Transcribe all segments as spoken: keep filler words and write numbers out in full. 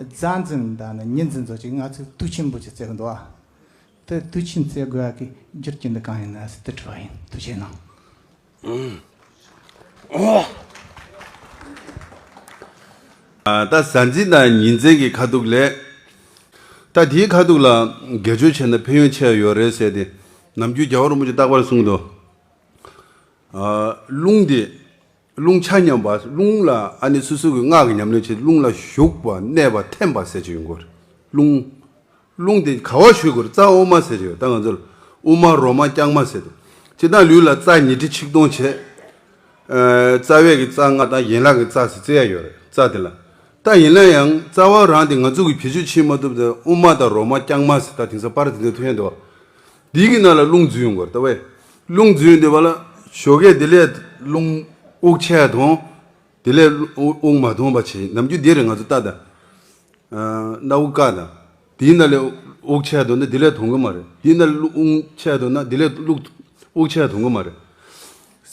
གཟའ་འཛིན་དང་ནི་ཉི་འཛིན་ཚོ་ཅིག་ང་ཚོས་དུས་ཆེན་པོ་ཅིག་བརྩི་གི་འདུག་ཨ། དེ་དུས་ཆེན་བརྩི་དགོས་ཡ་གི་རྒྱུ་རྐྱེན་འདི་གང་ཡིན་ན་ཟེར་དེ་དྲི་བ་ཡིན། ཐུགས་རྗེ་གནང་། ད་གཟའ་འཛིན་དང་ཉི་འཛིན་གྱི་ཁ་ཐུག་ལས། ད་དེའི་ཁ་ཐུག་ལ་དགེ་སྦྱོར་བྱས་ན་ཕན་ཡོན་ཆེ་ཡོད་རེད་ཟེར་ཏེ། ནམ་རྒྱུན་རྒྱལ་བ་རིན་པོ་ཆེ་རྟག་པར་གསུངས་འདུག་རླུང་དེ། རླུང་ཆ་མཉམ་པ། རླུང་ལ་ཨ་ནི་སོ་སོ་གི་སྔགས་ཀྱི་ཉམས་ལེན་བྱེད། རླུང་ལ་ཞུགས་པ་གནས་པ་འཐེན་པ་ཟེར་གྱི་ཡོད་དགོས་རེད། རླུང་། རླུང་དེ་ག་བ་ཞུགས་དགོས་རེད། རྩ་དབུ་མ་ཟེར་གྱི་ཡོད། ད་ང་ཚོར་དབུ་མ་རོ་མ་རྐྱང་མ་ཟེར་དུས། སྤྱིར་བཏང་ལུས་ལ་རྩ་ཉི་ཁྲི་ཆིག་སྟོང་བྱས། རྩ་བའི་གི་རྩ་ལྔ་དང་ཡན་ལག་གི་རྩ་ཟེར་བརྩི་ཡ་ཡོད་རེད། རྩ་དེ་ལ། ད་ཡིན་ན་ཡང་རྩ་བ་རང་དེ་ང་ཚོ་གི་བེད་སྤྱོད་བྱེད་མ་ཐུབ་དེ་དབུ་མ་དང་རོ་མ་རྐྱང་མ་ཟེར། ད་དེང་སང་པར་དེ་འདྲ་ཐོན་འདུག་འདི་གི་ནང་ལ་རླུང་འཛུལ་ཡོང་གི་རེད། ད་བས་རླུང་འཛུལ་ཡོང་དུས་བ་ལ་ཞོགས་ཀས་དེ་ལས་རླུང་དབུགས་ཆད་ཡ་དང་། དེ་ལས་དབུགས་མ་ཐོན་པ་བྱེད། ནམ་རྒྱུན་འདི་རེད། ང་ཚོ་ལྟ་ད། སྣ་དབུགས་བཀག་ན། དེའི་ནང་ལས་དབུགས་ཆད་འདུག་ན་དེ་ལས་ཐོན་གི་མ་རེད། དེའི་ནང་ལས་དབུགས་ཆད་འདུག་ན་དེ་ལས་དབུགས་དབུགས་ཆད་ཐོན་གི་མ་རེད།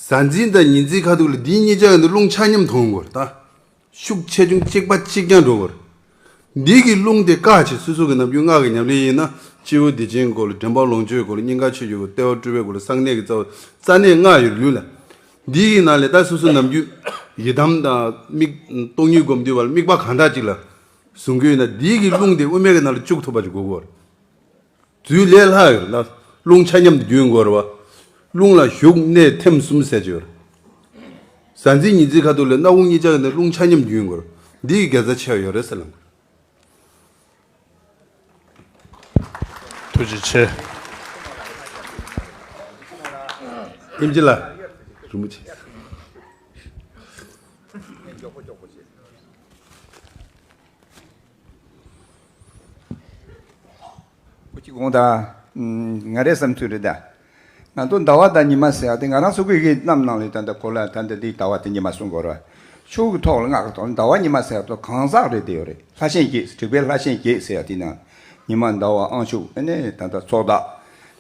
གཟའ་འཛིན་དང་ཉི་འཛིན་ཁ་ཐུག་ལ་འདི་གཉིས་ཆ་ཡང་འདི་རླུང་ཆ་མཉམ་ཐོན་གི་རེད་ད། ཤུགས་ཆེ་ཆུང་གཅིག་པ་གཅིག་རྐྱང་འགྲོ་གི་རེད། འདི་གི་རླུང་དེ་བཀག་བྱས་སོ་སོ་གི་ནམ་རྒྱུན་སྔགས་ཀྱི་ཉམས་ལེན་ཡིན་ན་སྤྱི་བོ་བདེ་ཆེན་སྐོར་ལ། དྲན་པ་ལོངས་སྤྱོད་སྐོར་ལ། སྙིང་ག་ཆོས་ཀྱི་སྐོར། ལྟེ་བ་སྤྲུལ་པའི་སྐོར་ལ། གསང་གནས་ཀྱི་རྩ་བ། རྩ་གནས་ལྔ་ཡོད་ལུས་ལ། འདི་གི་ནང་ལས་ད་སོ་སོ་ནམ་རྒྱུན་ཡི་དམ་དང་དམིགས་སྟོང་ཉིད་སྒོམ་དུས་བ་ལ་དམིགས་པ་གང་དག་ཅིག་ལ། བཟུང་རྒྱུ་ཡིན་ན་འདི་གི་རླུང་དེ་དབུ་མའི་གི་ནང་ལ་བཅུག་ཐུབ་པ་ཅིག་དགོས་ཀྱི་ཡོད་རེད། རྫུས་ལས་ལྷག་ཡོད་རེད་ལ། རླུང་ཆ་མཉམ་དུ་རྒྱུན་དགོས་རེད་བ། རླུང་ལ་ཞུགས་གནས་ཐིམ་གསུམ་ཟེར་གྱི་ཡོད་རེད། གཟའ་འཛིན་ཉི་འཛིན་ཁ་ཐུག་ལ་སྣ་བུག་གཉིས་ཆ་གི་ནས་རླུང་ཆ་མཉམ་རྒྱུན་དགོས་རེད། འདི་གི་དགེ་རྩ་ཆེ་བ་ཡོད་རེད་ཟེར་ལབ་དགོས་རེད། ཐུགས་རྗེ་ཆེ། ཨིན་ཇི་ལ། རིན་པོ་ཆེ། ཁོ་གཅིག་དགོངས་དག་ང་རའི་བསམ་ཚུལ་རེད་ད། ང་ཚོ་ཟླ་བ་དང་ཉི་མ་ཟེར་ཡ་དེ་ང་རང་ཚོ་གི་གི་གནམ་ནང་ལས་ད་ལྟ་གོ་ལ་ད་ལྟ་འདི་ཟླ་བ་དེ་ཉི་མ་གསུང་དགོས་རེད། ཆོས་ཀྱི་ཐོག་ལ་སྔགས་ཀྱི་ཐོག་ལ་ཟླ་བ་ཉི་མ་ཟེར་ཡ་ཐོག་གང་ཟག་རེད་དེ་ཡོད་རེད། ལྷ་ཆེན་བརྒྱད། དྲེགས་པའི་ལྷ་ཆེན་བརྒྱད་ཟེར་ཡ་དེ་ན་ཉི་མ་ཟླ་བ་དབང་ཕྱུག་ཨ་ནི་ད་ལྟ་ཚོགས་བདག་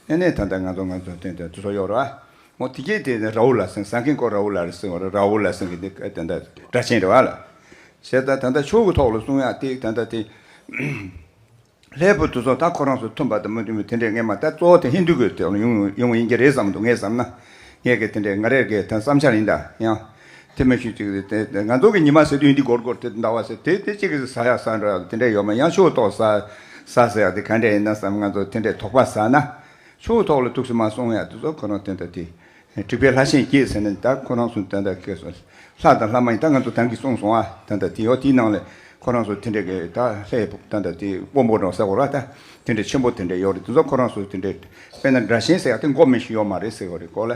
ཨ་ནི་ད་ལྟ་ང་ཚོ་ང་ཚོ་དེ་འདྲ་དེ་ཚོ་ཡོད་རེད། འོ་དེ་གས་དེ་ར་ཧུ་ལ་ཟེར། ས་ཀིང་ཀོ་ར་ཧུ་ལ་རེད་ཟེར་བ་རེད། ར་ཧུ་ལ་ཟེར་གི་དེ་ད་ལྟ་སྒྲ་ཆེན་རེད་བ་ལ། བྱས་ད་ད་ལྟ་ཆོས་ཀྱི་ཐོག་ལ་གསུང་ཡ་དེ་ད་ལྟ་དེ། ལྷའི་བུ་དེ་ཚོ་ད་ཁོ་རང་ཚོ་མཐུན་པ་དང་མི་མཐུན་པ་དེ་འདྲས་ངས་མ། ད་གཙོ་བོ་དེ་ཧིན་དུ་གི་དེ་ཡོང་ཡོང་ཡིན་གྱི་རེད་བསམ་འདུག་ངས་བསམ་ན། ངས་གི་དེ་འདྲས་ང་རེ་གི་ད་བསམ་འཆར་ཡིན་ད་ཡང་། དེ་མི་ཤེས་ཅིག་རེད་དེ། ང་ཚོ་གི་ཉི་མ་ཟེར་དུས་འདི་སྒོར་སྒོར་དེ་ཟླ་བ་ཟེར་དེ་དེ་གཅིག་གི་ཟ་ཡ་ཟ་འགྲོ་ཡ་དེ་འདྲས་ཡོད་མ། ཡང་ཆོས་ཐོག་ཟ་ཟ་ཟེར་ཡ་དེ་ག་འདྲས་ཡིན་ན་བསམ། ང་ཚོ་དེ་འདྲས་དོགས་པ་ཟ་ན། ཆོས་ཐོག་ལ་ཐུགས་སུ་མ་སོང་ཡ་དེ་ཚོ་ཁོ་རང་དེ་འདྲ་དེ། དྲེགས་པའི་ལྷ་ཆེན་བརྒྱད་ཟེར་ནས་ད་ཁོ་རང་ཚོ་ད་ལྟ་ཁེལ་སོང་། ལྷ་དང་ལྷ་མ་ཡིན་ད་ང་ཚོ་ད་གིན་གསུངས་སོང་ཨ། ད་ལྟ་དེ་ཡོད་དེའི་ནང་ལས་ཁོ་རང་ཚོ་དེ་འདྲ་གི་ད་ལྷའི་ད་ལྟ་དེ་དཔོན་པོ་འདྲ་ཟེར་བ་ར་ད་དེ་འདྲ་ཆེན་པོ་དེ་འདྲ་ཡོད་རེད། དེ་ཚོ་ཁོ་རང་ཚོ་དེ་འདྲ་དཔེར་ན་སྒྲ་གཤེན་ཟེར་ཡ་དེ་མགོ་མི་ཤེས་ཡོད་མ་རེད་ཟེར་བ་རེད་གོ་ལ།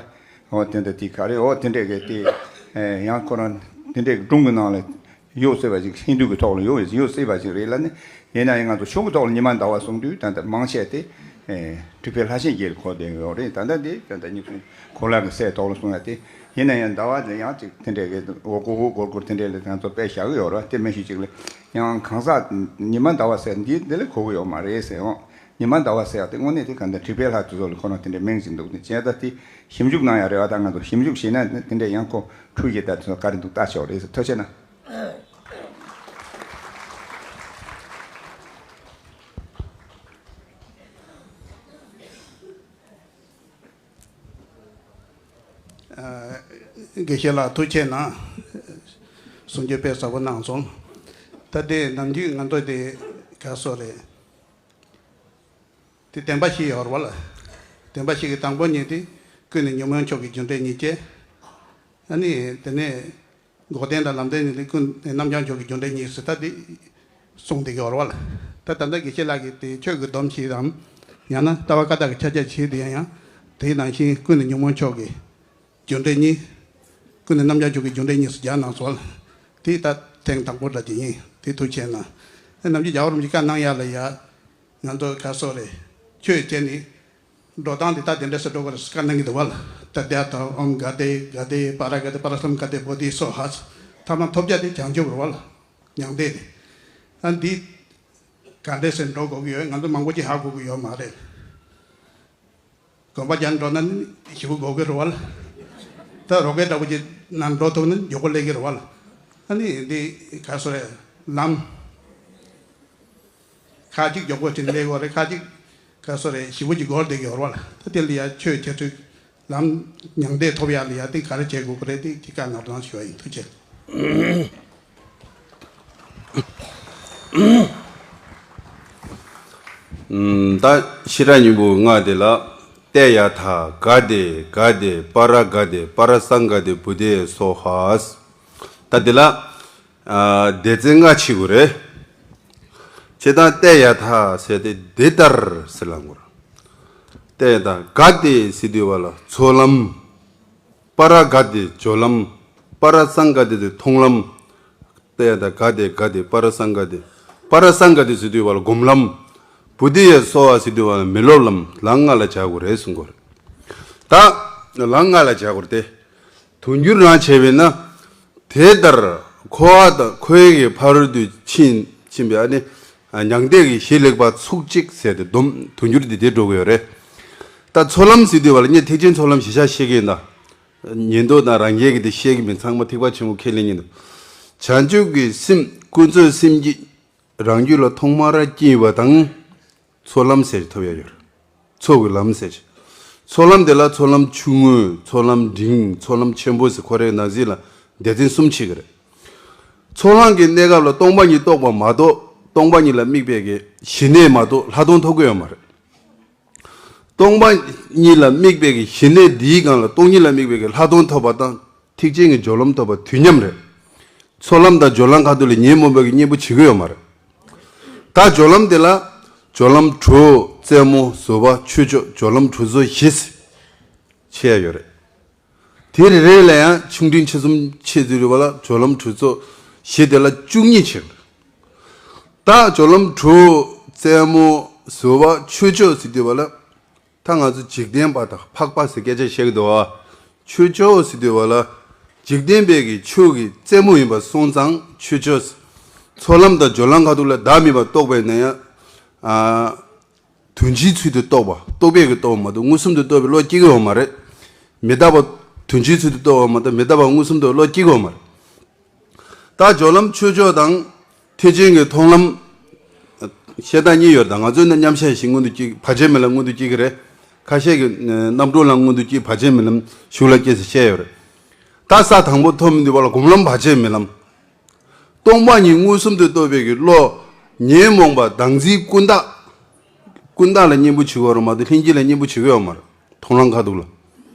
འོ་དེ་འདྲ་དེ་ག་རེ་འོ་དེ་འདྲ་གི་དེ་ཡང་ཁོ་རང་དེ་འདྲ་གི་སྒྲུང་གི་ནང་ལ། ཡོད་སྲིད་པ་ཞིག་ཧིན་དུ་གི་ཐོག་ལ་ཡོད་ཡོད་སྲིད་པ་ཞིག་རེད་ལ་ནི། ཡིན་ན་ཡང་ང་ཚོ་ཆོས་ཀྱི་ཐོག་ལ་ཉི་མ་ཟླ་བ་གསུང་དུས་ད་ལྟ་མང་ཆེ་དེ། དྲེགས་པའི་ལྷ་ཆེན་བརྒྱད་ལ་གོ་བསྡད་ཡོད་རེད། ད་ལྟ་འདི་ད་ལྟ་ཉི་གུང་གོ་ལ་གི་སའི་ཐོག་ལ་གསུང་ཡ་དེ། ཡིན་ན་ཡང་ཟླ་བ་དེ་ཡང་ཅིག་དེ་འདྲའི་གི་འོ་གོ་གོ་གོར་གོར་དེ་འདྲའི་ལ་ང་ཚོ་དཔེ་བཞག་གི་ཡོད་རེད་བ། དེ་མི་ཤེས་ཅིག་ལ་ཡང་གང་ཟག་ཉི་མ་ཟླ་བ་ཟེར་འདི་འདི་ལ་གོ་གི་ཡོད་མ་རེད་ཟེར་འོང་། ཉི་མ་ཟླ་བ་ཟེར་ཡ་དེ་དངོས་གནས་དེ་ག་འདྲ་དྲེགས་པའི་ལྷ་དེ་ཚོ་ལ་ཁོ་རང་དེ་འདྲའི་མིང་ཅིག་འདུག་དེ་བྱས་ད་དེ་ཞིབ་འཇུག་གནང་ཡ་རེད་བ། ད་ང་ཚོ་ཞིབ་འཇུག་བྱས་ན་དེ་འདྲའི་ཡང་ཁོ་འཁྲུལ་གྱི་ད་དེ་ཚོ་ག་རེ་འདུག་ལྟ་ཆོག་རེད་ཟེར། ཐུགས་རྗེ་ཆེ་གནང་། དགེ་བཤེས་ལགས་ཐུགས་རྗེ་གནང་། གསུང་ཆོས་དཔེ་ཟབ་པོ་གནང་སོང་། ད་དེ་ནམ་རྒྱུན་ང་ཚོ་དེ་ག་སོ་རེད། དེ་བདེན་པ་བཞི་ཡོད་རེད་བ་ལ། བདེན་པ་བཞི་གི་དང་པོ་ཉིད་དེ་ཀུན་ནས་ཉོན་མོངས་ཕྱོགས་ཀྱི་རྒྱུ་འབྲས་གཉིས་བཅས། ཨ་ནི་དེ་ནས་འགོག་བདེན་དང་ལམ་བདེན་གཉིས་དེ་ཀུན་ནས་རྣམ་བྱང་ཕྱོགས་ཀྱི་རྒྱུ་འབྲས་གཉིས་སུ་ད་དེ་གསུངས་བསྡད་ཀྱི་ཡོད་རེད་བ་ལ། ད་ད་ལྟ་དགེ་བཤེས་ལགས་ཀྱིས་དེ་ཆོས་ཀྱི་སྡོམ་བཞི་དམ། ཡང་ན་ལྟ་བ་བཀའ་རྟགས་ཀྱི་ཕྱག་རྒྱ་བཞི་དེ་ཡང་ཡང་དེའི་ནང་བཞིན་ཀུན་ནས་ཉོན་མོངས་ཕྱོགས་ཀྱི་རྒྱུ་འབྲས་གཉིས། ཀུན་ནས་རྣམ་བྱང་ཕྱོགས་ཀྱི་རྒྱུ་འབྲས་གཉིས་སུ་སྦྱར་གནང་སོང་། དེ་ད་ཐེངས་དང་པོ་འདྲ་ཅིག་ཡིན། དེ་ཐུགས་རྗེ་གནང་། ཨེ་ནམ་རྒྱུན་རྒྱལ་བ་རིན་པོ་ཆེས་བཀའ་གནང་ཡ་ལ་ཡ། ང་ཚོ་ག་སོ་རེད། ཆོས་བྱས་ནས་འགྲོ་སྟངས་དེ་ད་དེ་འདྲ་སེ་འགྲོ་དགོས་རེད་ཟེར་བཀའ་གནང་གི་འདུག་བ་ལ། ད་ཏདྱ་ཐཱ། ཨོཾ་ག་དེ་ག་དེ་པཱ་ར་ག་དེ་པཱ་ར་སམ་ག་དེ་བོ་དྷི་སྭཱ་ཧཱ། ཐ་མ་ཐོབ་རྒྱ་དེ་བྱང་ཆུབ་རེད་བ་ལ། མྱང་འདས་དེ། ཨ་འདི་ག་འདྲ་སེ་འགྲོ་དགོས་ཀྱི་ཡོད། ང་ཚོ་མང་པོ་ཅིག་ཧ་གོ་གི་ཡོད་མ་རེད། གོམ་པ་རྒྱག་འགྲོ་ན་ནི་ཞེ་པོ་དགོས་ཀྱི་རེད་བ་ལ། ད་རོ་ཀེ་འདྲ་པོ་ཅིག་ནང་འགྲོ་ཐུབ་ན་མགྱོགས་པོ་སླེབས་ཀྱི་རེད་བ་ལ། ཨ་ནི་འདི་ག་སོ་རེད། ལམ། ཁ་ཅིག་མགྱོགས་པོ་ཅིག་སླེབས་ཡོད་རེད། ཁ་ཅིག་ག་སོ་རེད། ཞེ་པོ་ཅིག་འགོར་བསྡད་ཀྱི་ཡོད་རེད་བ་ལ། ད་དེ་ལ་ཡ་ཆོས་ཁྱད་ཆོས་ལམ་མྱང་འདས་ཐོབ་ཡག་ལ་ཡ་དེ་ག་རེ་བྱེད་དགོས་ཀྱི་རེད། དེ་ཅིག་བཀའ་གནང་རོགས་ཞུ་བ་ཡིན། ཐུགས་རྗེ་ཆེ། ད་ཤེས་རབ་སྙིང་པོའི་སྔགས་དེ་ལ། ཏདྱ་ཐཱ་ག་ཏེ་ག་ཏེ་པཱ་ར་ག་ཏེ་པཱ་ར་སཾ་ག་ཏེ་བོ་དྷི་ཡེ་སྭཱ་ཧཱ། ད་དེ་ལ་ཨ་སྡེ་ཚན་ལྔ་ཕྱེ་དགོས་རེད། བྱས་ཙང་ཏདྱ་ཐཱ་ཟེར་ཏེ་འདི་ལྟར་ཟེར་ལབ་དགོས་རེད། ཏདྱ་ཐཱ་ག་ཏེ་ཟེར་དུས་བ་ལ་ཚོགས་ལམ། པཱ་ར་ག་ཏེ་སྦྱོར་ལམ། པཱ་ར་སཾ་ག་ཏེ་དེ་མཐོང་ལམ། ཏདྱ་ཐཱ་ག་ཏེ་ག་ཏེ་པཱ་ར་སཾ་ག་ཏེ། པཱ་ར་སཾ་ག་ཏེ་ཟེར་དུས་བ་ལ་སྒོམ་ལམ། བོ་དྷི་ཡེ་སྭཱ་ཧཱ་ཟེར་དུས་བ་ལ་མི་སློབ་ལམ། ལམ་ལྔ་ལ་བྱ་དགོས་རེད་གསུང་གི་ཡོད་རེད། ད་ལམ་ལྔ་ལ་བྱ་དགོས་རེད་དེ། དུས་འགྱུར་རང་བྱས་པས་ན། དེ་ལྟར་འཁོར་བ་དང་འཁོར་བའི་ཕ་རོལ་ཏུ་ཕྱིན་ཕྱིན་པའི་ཨ་ནི་མྱང་འདས་ཀྱི་གཞི་ལེགས་པ་ཚུགས་གཅིག་ཟེར་ཏེ་སྡོམ་དུས་འགྱུར་འདི་དེ་འགྲོ་གི་ཡོད་རེད། ད་ཚོགས་ལམ་ཟེར་དུས་བ་ལ་ངས་ཐེག་ཆེན་ཚོགས་ལམ་གཞི་བཞག་བཤད་ཀྱི་ཡིན་ད། ཉན་ཐོས་དང་རང་རྒྱལ་གྱི་དེ་བཤད་ཀྱི་མིན། ཚང་མ་ཐེག་པ་ཆེན་པོ་ཁས་ལེན་གྱི་འདུག་བྱང་ཆུབ་ཀྱི་སེམས་ཀུན་རྫོབ་སེམས་བསྐྱེད་རང་རྒྱུད་ལ་ཐོག་མར་སྐྱེས་པ་དང་། ཚོགས་ལམ་ཟེར་ཐོབ་ཡ་ཡོད་རེད། ཚོགས་ཀྱི་ལམ་ཟེར་ཅིག་ཚོགས་ལམ་དེ་ལ་ཚོགས་ལམ་ཆུང་ངུ། ཚོགས་ལམ་འབྲིང་། ཚོགས་ལམ་ཆེན་པོ་ཟེར་ཁོ་རའི་ནང་གསེས་ལ་སྡེ་ཚན་གསུམ་ཕྱེ་གི་རེད། ཚོགས་ལམ་གྱི་གནས་སྐབས་ལ་སྟོང་པ་ཉིད་རྟོགས་པ་མ་གཏོགས་སྟོང་པ་ཉིད་ལ་དམིགས་པའི་གི་ཞི་གནས་མ་གཏོགས་ལྷག་མཐོང་ཐོབ་ཀྱི་ཡོད་མ་རེད། སྟོང་པ་ཉིད་ལ་དམིགས་པའི་གི་ཞི་གནས་འདིའི་སྒང་ལ་སྟོང་ཉིད་ལ་དམིགས་པའི་གི་ལྷག་མཐོང་ཐོབ་པ་དང་། ཐེག་ཆེན་གྱི་སྦྱོར་ལམ་ཐོབ་པ་དུས་མཉམ་རེད། ཚོགས་ལམ་དང་སྦྱོར་ལམ་ཁ་ཐུག་ལ་ཉོན་མོངས་པའི་གི་གཉེན་པོ་བྱེད་ཀྱི་ཡོད་མ་རེད། ད་སྦྱོར་ལམ་དེ་ལ་སྦྱོར་ལམ་དྲུག་རྩེ་མོ་བཟོད་པ་ཆོས་མཆོག་སྦྱོར་ལམ་དྲུག་ཚོ་བཞི་ཕྱེ་ཡ་ཡོད་རེད། དེ་རེ་རེ་ལ་ཡང་ཆུང་འབྲིང་ཆེ་གསུམ་ཕྱེ་དུས་རེད་བ་ལ་སྦྱོར་ལམ་དྲུག་ཚོ་བཞི་དེ་ལ་བཅུ་གཉིས་ཕྱེ། ད་སྦྱོར་ལམ་དྲུག་རྩེ་མོ་བཟོད་པ་ཆོས་མཆོག་ཟེར་དུས་བ་ལ། ད་ང་ཚོ་འཇིག་རྟེན་པ་དང་འཕགས་པ་ཟེར་སྐད་ཆ་བཤད་ཀྱི་འདུག་བ། ཆོས་མཆོག་ཟེར་དུས་བ་ལ། འཇིག་རྟེན་པའི་གི་ཆོས་ཀྱི་རྩེ་མོ་ཡིན་པ་སོང་ཙང་ཆོས་མཆོག་ཚོགས་ལམ་དང་སྦྱོར་ལམ་ཁ་ཐུག་ལ་བདག་མེད་པར་རྟོགས་པས་ན་ཡང་། ཨ། དོན་སྤྱིའི་ཚུལ་དུ་རྟོགས་པ། རྟོག་པས་ཀྱིས་རྟོགས་པ་མ་གཏོགས་མངོན་སུམ་དུ་རྟོགས་པའི་བློ་སྐྱེ་གི་ཡོད་མ་རེད། མི་རྟག་པ་དོན་སྤྱིའི་ཚུལ་དུ་རྟོགས་པ་མ་གཏོགས་མི་རྟག་པ་མངོན་སུམ་དུ་བློ་སྐྱེ་གི་ཡོད་མ་རེད། ད་སྦྱོར་ལམ་ཆོས་མཆོག་དང་། ཐེག་ཆེན་གྱི་མཐོང་ལམ། བཤད་སྟངས་གཉིས་ཡོད་རེད། ད་ང་ཚོས་ནི་མཉམ་གཞག་བཞི་མངོན་དུ་སྐྱེ། བར་ཆད་མེད་ལམ་མངོན་དུ་སྐྱེ་གི་རེད། ཁ་ཤས་ཀྱིས་རྣམ་གྲོལ་ལམ་མངོན་དུ་སྐྱེ། བར་ཆད་མེད་ལམ་གཞུག་ལ་སྐྱེ་ཟེར་བཤད་ཡོད་རེད། ད་ས་དང་པོ་ཐོབ་མི་འདུག་བ་ལ་སྒོམ་ལམ་བར་ཆད་མེད་ལམ། སྟོང་པ་ཉིད་མངོན་སུམ་དུ་རྟོགས་པའི་གི་བློ། ཉོན་མོངས་པ་བདག་འཛིན་ཀུན་བརྟགས། ཀུན་བརྟགས་ལ་གཉེན་པོ་བྱེད་ཀྱི་ཡོད་རེད་མ་གཏོགས་ལྷན་སྐྱེས་ལ་གཉེན་པོ་བྱེད་ཀྱི་ཡོད་མ་རེད། མཐོང་ལམ་ཁ་ཐུག་ལ།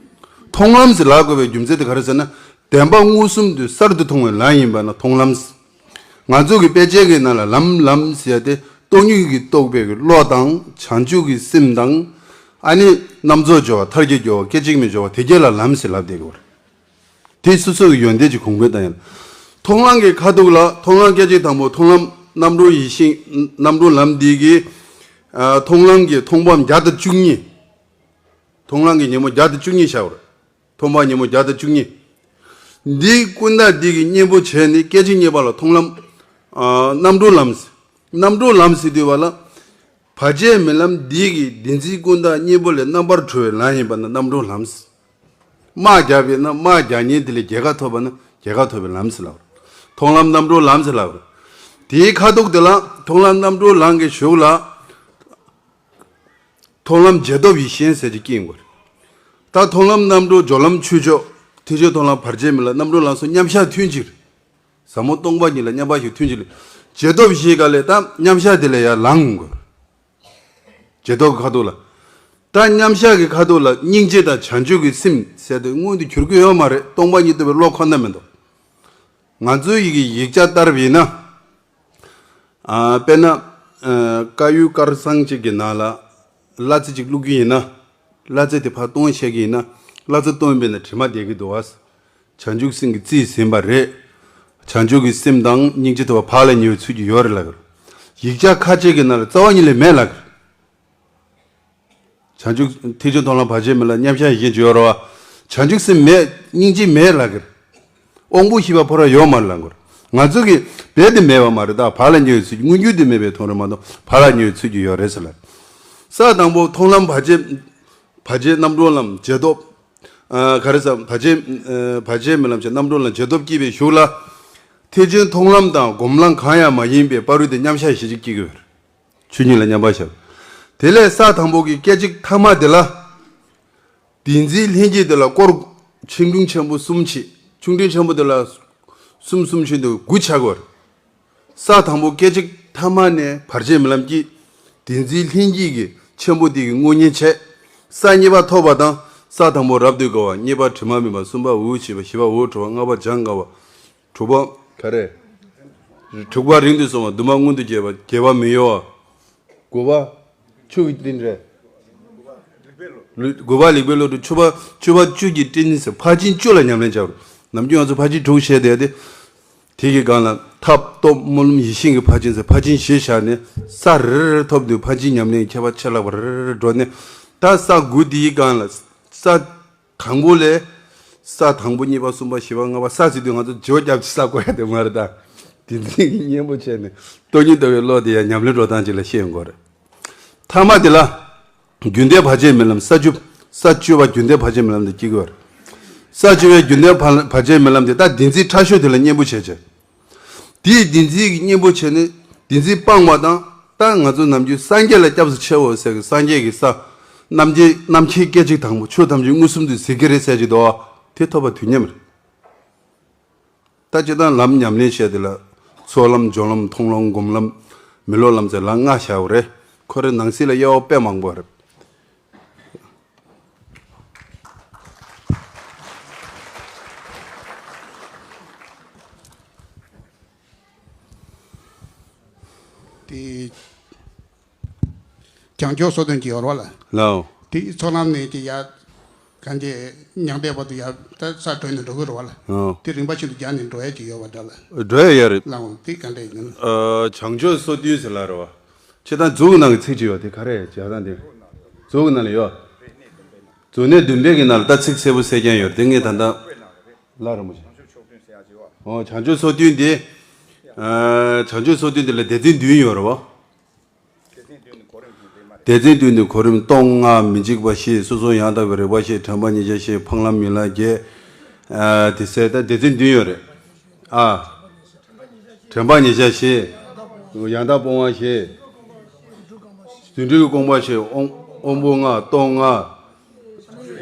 མཐོང་ལམ་ཟེར་ལབ་དགོས་པའི་རྒྱུ་མཚན་དེ་ག་རེ་ཟེར་ན། བདེན་པ་མངོན་སུམ་དུ་གསར་དུ་མཐོང་བའི་ལམ་ཡིན་པ་ན་མཐོང་ལམ། ང་ཚོ་གི་དཔེ་ཆའི་གི་ནང་ལ་ལམ་ལམ་ཟེར་ཡ་དེ་སྟོང་ཉིད་ཀྱི་རྟོགས་པའི་གི་བློ་དང་བྱང་ཆུབ་ཀྱི་སེམས་དང་། ཨ་ནི་རྣམ་རྫོགས་སྦྱོར་བ་མཐར་གྱིས་སྦྱོར་བ་སྐད་ཅིག་མའི་སྦྱོར་བ་དེ་གྱད་ལ་ལམ་ཟེར་ལབ་བསྡད་ཀྱི་ཡོད་རེད། དེ་སོ་སོ་གི་ཡོན་ཏན་གྱི་གོང་འཕེལ་དང་ཡང་། མཐོང་ལམ་གྱི་ཁ་ཐུག་ལ་མཐོང་ལམ་སྐད་ཅིག་དང་པོ་མཐོང་ལམ་རྣམ་གྲོལ་ཡེ་ཤེས། རྣམ་གྲོལ་ལམ་འདི་གི། ཨ། མཐོང་ལམ་གྱི་མཐོང་སྤང་བརྒྱ་དང་བཅུ་གཉིས། མཐོང་ལམ་གྱི་ཉོན་མོངས་བརྒྱ་དང་བཅུ་གཉིས་བྱ་བར། མཐོང་སྤང་ཉོན་མོངས་བརྒྱ་དང་བཅུ་གཉིས། འདི་ཀུན་བརྟགས་འདི་གི་གཉེན་པོ་བྱས་ནས་སྐད་ཅིག་གཉིས་པ་ལ་མཐོང་ལམ། ཨ། རྣམ་གྲོལ་ལམ། རྣམ་གྲོལ་ལམ་ཟེར་དུས་བ་ལ། བར་ཆད་མེད་ལམ་འདི་གི་བདེན་འཛིན་ཀུན་བརྟགས་གཉེན་པོ་ལས་རྣམ་པར་གྲོལ་བའི་ལམ་ཡིན་པ་ན་རྣམ་གྲོལ་ལམ། དམག་བརྒྱབ་པས་ན་དམག་བརྒྱ་ཉིད་དེ་ལས་རྒྱལ་ཁ་ཐོབ་པ་ན་རྒྱལ་ཁ་ཐོབ་པའི་ལམ་ཟེར་ལབ་རེད། མཐོང་ལམ་རྣམ་གྲོལ་ལམ་ཟེར་ལབ་རེད། དེའི་ཁ་ཐུག་དེ་ལ་མཐོང་ལམ་རྣམ་གྲོལ་ལམ་གྱི་གཞུག་ལ། མཐོང་ལམ་རྗེས་ཐོབ་ཡེ་ཤེས་ཟེར་གྱི་སྐྱེ་དགོས་རེད། ད་མཐོང་ལམ་རྣམ་གྲོལ་སྦྱོར་ལམ་ཆོས་མཆོག་ཐེག་ཆེན་མཐོང་ལམ་བར་ཆད་མེད་ལམ་རྣམ་གྲོལ་ལམ་སོགས་མཉམ་གཞག་ཐུན་གཅིག་རེད། ཟབ་མོ་སྟོང་པ་ཉིད་ལ་མཉམ་པ་ཞིག་ཐུན་གཅིག་ལས། རྗེས་ཐོབ་ཞེས་ག་ལས་ད་མཉམ་གཞག་དེ་ལས་ཡར་ལངས་དགོས། རྗེས་ཐོབ་ཀྱི་ཁ་ཐུག་ལ། ད་མཉམ་གཞག་གི་ཁ་ཐུག་ལ་སྙིང་རྗེ་དང་བྱང་ཆུབ་ཀྱི་སེམས་ཟེར་དེ་མངོན་དུ་གྱུར་གྱི་ཡོད་མ་རེད། སྟོང་པ་ཉིད་རྟོགས་པའི་བློ་ཁོ་ན་མི་འདུག་ང་ཚོའི་ཡི་གེ་ཡིག་ཆ་ལྟར་བ་ཡིན་ན། ཨ། དཔེར་ན། ཨ། དཀར་ཡོལ་དཀར་གཙང་གཅིག་གི་ནང་ལ། གླ་རྩི་གཅིག་བླུག་གི་ཡིན་ན། གླ་རྩི་དེ་ཕར་གཏོང་བྱེད་ཀྱི་ཡིན་ན། གླ་རྩི་གཏོང་བས་ན་དྲི་མ་བསྡད་ཀྱི་འདུག་བ། བྱང་ཆུབ་སེམས་ཀྱིས་རྩིས་ཟིན་པ་རེད། བྱང་ཆུབ་ཀྱི་སེམས་དང་སྙིང་རྗེ་ཐོབ་པ་བག་ལ་ཉལ་བའི་ཚུལ་གྱིས་ཡོད་རེད་ལབ་ཀྱི་རེད། ཡིག་ཆ་ཁ་ཅིག་གི་ནང་ལ་རྩ་བ་ཉིད་ལས་མེད་ལབ་ཀྱི་རེད། བྱང་ཆུབ་ཐེག་ཆེན་མཐོང་ལམ་བར་ཆད་མེད་ལ་མཉམ་གཞག་ཡེ་ཤེས་ཡོད་རེད་བ། བྱང་ཆུབ་སེམས་མེད། སྙིང་རྗེ་མེད་ལབ་ཀྱི་རེད། དབང་པོ་ཤེས་པ་ཕོ་ར་ཡོད་མ་རེད་ལབ་ཀྱི་རེད། ང་ཚོ་གིས་རྦད་དེ་མེད་པ་མ་རེད། ད་བག་ལ་ཉལ་བའི་ཚུལ་གྱིས་མངོན་གྱུར་དེ་མེད་པའི་དོན་རེད་མ་གཏོགས་བག་ལ་ཉལ་བའི་ཚུལ་གྱིས་ཡོད་རེད་ཟེར་ལབ། ས་དང་པོ་མཐོང་ལམ་བར་ཆད། བར་ཆད་རྣམ་གྲོལ་ལམ་རྗེས་ཐོབ། ཨ། ག་རེ་ཟེར། བར་ཆད། ཨ། བར་ཆད་མེད་ལམ་བྱས་རྣམ་གྲོལ་ལམ་རྗེས་ཐོབ་སྐྱེས་པའི་གཞུག་ལ། ཐེག་ཆེན་མཐོང་ལམ་དང་སྒོམ་ལམ་གང་ཡང་མ་ཡིན་པའི་བར་དུ་དེ་མཉམ་གཞག་ཞེ་གཅིག་སྐྱེ་གི་ཡོད་རེད། ཆོས་ཉིད་ལ་མཉམ་པར་བཞག་དེ་ལས་ས་དང་པོ་གི་སྐད་ཅིག་ཐ་མ་དེ་ལ། བདུད་རྩིའི་ལྷན་སྐྱེས་དེ་ལ་སྐོར། ཆིག་ཁྲི་ཆེན་པོ་གསུམ་བྱེད། ཆིག་ཁྲི་ཆེན་པོ་དེ་ལ་གསུམ་གསུམ་བྱེད་དུ་དགུ་ཆགས་དགོས། ས་དང་པོ་སྐད་ཅིག་ཐ་མ་ནས་བར་ཆད་མེད་ལམ་གྱི་བདུད་རྩིའི་ལྷན་སྐྱེས་ཀྱི་ཆེན་པོ་དེ་གི་བསྔོ་བསྙེན་བྱས། ས་གཉིས་པ་ཐོབ་པ་དང་ས་དང་པོ་རབ་ཏུ་དགའ་བ། གཉིས་པ་དྲི་མ་མེད་པ། གསུམ་པ་འོད་ཆེས་པ། བཞི་པ་འོད་འཕྲོ་བ། ལྔ་པ་འཇམ་དགའ་བ། དྲུག་པ་ག་རེ། དྲུག་པ་རིང་དུ་སོང་བ། བདུན་པ་མངོན་དུ་གྱུར་པ། བརྒྱད་པ་མི་གཡོ་བ། དགུ་པ་ཆུ་གི་སྤྲིན་རེད། དགུ་པ་ལེགས་པའི་བློ་གྲོས། བཅུ་པ་བཅུ་པ་བཅུད་ཀྱི་སྤྲིན་ཟེར་ཕར་ཕྱིན་བཅུ་ལ་ཉམས་ལེན་བྱ་བར། ནམ་རྒྱུན་ང་ཚོ་ཕར་ཕྱིན་དྲུག་བཤད་བསྡད་དེ། དེ་གི་སྒང་ལ་ཐབས་སྟོབས་སྨོན་ལམ་ཡེ་ཤེས་ཀྱི་ཕར་ཕྱིན་ཟེར་ཕར་ཕྱིན་བཞི་བཞག་ནས་ས་རེ་རེ་ཐོབ་དུས་ཕར་ཕྱིན་ཉམས་ལེན་ཁྱད་པར་ཆེ་ལྷག་པ་རེ་རེ་རེ་འགྲོ་ནས། ད་ས་དགུ་དེའི་སྒང་ལ་ས། དང་པོ་ལས། ས་དང་པོ་གཉིས་པ་གསུམ་པ་བཞི་པ་ལྔ་པ་ས་ཟེར་དུས་ང་ཚོ་བརྗེ་པོ་རྒྱབ་ཅིག་ས་བཀོད་ཡ་དེ་མ་རེད་ད། དེ་འཛིན་གྱི་གཉེན་པོ་བྱས་ནས་སྟོང་ཉིད་ལྟ་བའི་བློ་དེ་ཡང་ཉམས་ལེན་འགྲོ་སྟངས་ཅིག་ལ་བཤད་ཡོང་དགོས་རེད། ཐ་མ་དེ་ལ། རྒྱུན་གཏན་བར་ཆད་མེད་ལམ་ས་བཅུ། ས་བཅུ་པ་རྒྱུན་གཏན་བར་ཆད་མེད་ལམ་དེ་སྐྱེ་དགོས་རེད། ས་བཅུ་པའི་རྒྱུན་གཏན་བར་བར་ཆད་མེད་ལམ་དེ་ད་བདུད་རྩི་ཕྲ་ཤོས་དེ་ལ་གཉེན་པོ་བྱས་བྱས། དེའི་བདུད་རྩི་གི་གཉེན་པོ་བྱས་ནས་བདུད་རྩི་སྤངས་པ་དང་། ད་ང་ཚོ་ནམ་རྒྱུན་སངས་རྒྱས་ལ་སྐྱབས་སུ་མཆིའོ་ཟེར་གི་སངས་རྒྱས་ཀྱི་ས། རྣམ་མཁྱེན་རྣམ་མཁྱེན་སྐད་ཅིག་དང་པོ་ཆོས་ཐམས་ཅད་མངོན་སུམ་དུ་གཟིགས་ཀྱི་རེད་ཟེར་གྱི་འདུག་བ། དེ་ཐོབ་པ་དུས་མཉམ་རེད། ད་སྤྱིར་བཏང་ལམ་ཉམས་ལེན་བྱས་དེ་ལ། ཚོགས་ལམ་སྦྱོར་ལམ་མཐོང་ལམ་སྒོམ་ལམ། མི་སློབ་ལམ་ཟེར་ལམ་ལྔ་བྱའོ་རེད། ཁོ་རེ་ནང་གསེས་ལ་དབྱེ་བ་དཔེ་མང་པོ་རེད། དེ་བྱང་ཆུབ་སོ་བདུན་གྱི་ཡོར་བ་ལ། ལའོ། དེ་ཚོགས་ལམ་ནས་ཀྱི་ཡ། གང་ཅི་མྱང་འདས་བར་དུ་ཡ་ད་ས་གྲོལ་ནས་འགྲོ་གི་རེད་བ་ལ། ཨོ། དེ་རིམ་པ་བཞིན་དུ་སྦྱར་ནས་འགྲོ་ཡ་ཅིག་ཡོད་པ་འདྲ་ལ། འགྲོ་ཡ་ཡོད་རེད། ལའོ་དེ་ག་འདྲ་ཡིན་ན། ཨ། བྱང་ཆུབ་སོ་བདུན་ཟེར་ལ་རེད་བ། ཁྱེད་ད་མཛོད་ནང་གི་ཚིག་ཅིག་ཡོད་དེ་ག་རེ་བྱ་སྟངས་དེ། མཛོད་ནང་ལ་ཡོད། མཛོད་གནས་བདུན་པའི་གི་ནང་ལ་ད་ཚིག་གསལ་པོ་གསལ་རྐྱང་ཡོད་རེད་དེ་ངས་ད་ལྟ། ལ་རིན་པོ་ཆེ། ཨོ་བྱང་ཆུབ་སོ་བདུན་དེ། ཨ། བྱང་ཆུབ་སོ་བདུན་དེ་ལ་སྡེ་ཚན་བདུན་ཡོད་རེད་བ། སྡེ་ཚན་བདུན་ནི་གོ་རིམ་སྟོང་སྔགས་མི་འཇིགས་པ་ཞེས་སོ་སོ་ཡང་དག་པའི་རིག་པ་ཞེས། དྲན་པ་ཉེར་བཞག་ཞེས། འཕགས་ལམ་ཡན་ལག་བརྒྱད། ཨ། དེ་ཟེར་ད་སྡེ་ཚན་བདུན་ཡོད་རེད། ཨ། དྲན་པ་ཉེར་བཞག་ཞེས། ཡང་དག་སྤོང་བ་ཞེས། རྫུ་འཕྲུལ་གྱི་དགོངས་པ་ཞེས། དབང་དབང་པོ་ལྔ། སྟོང་སྔགས།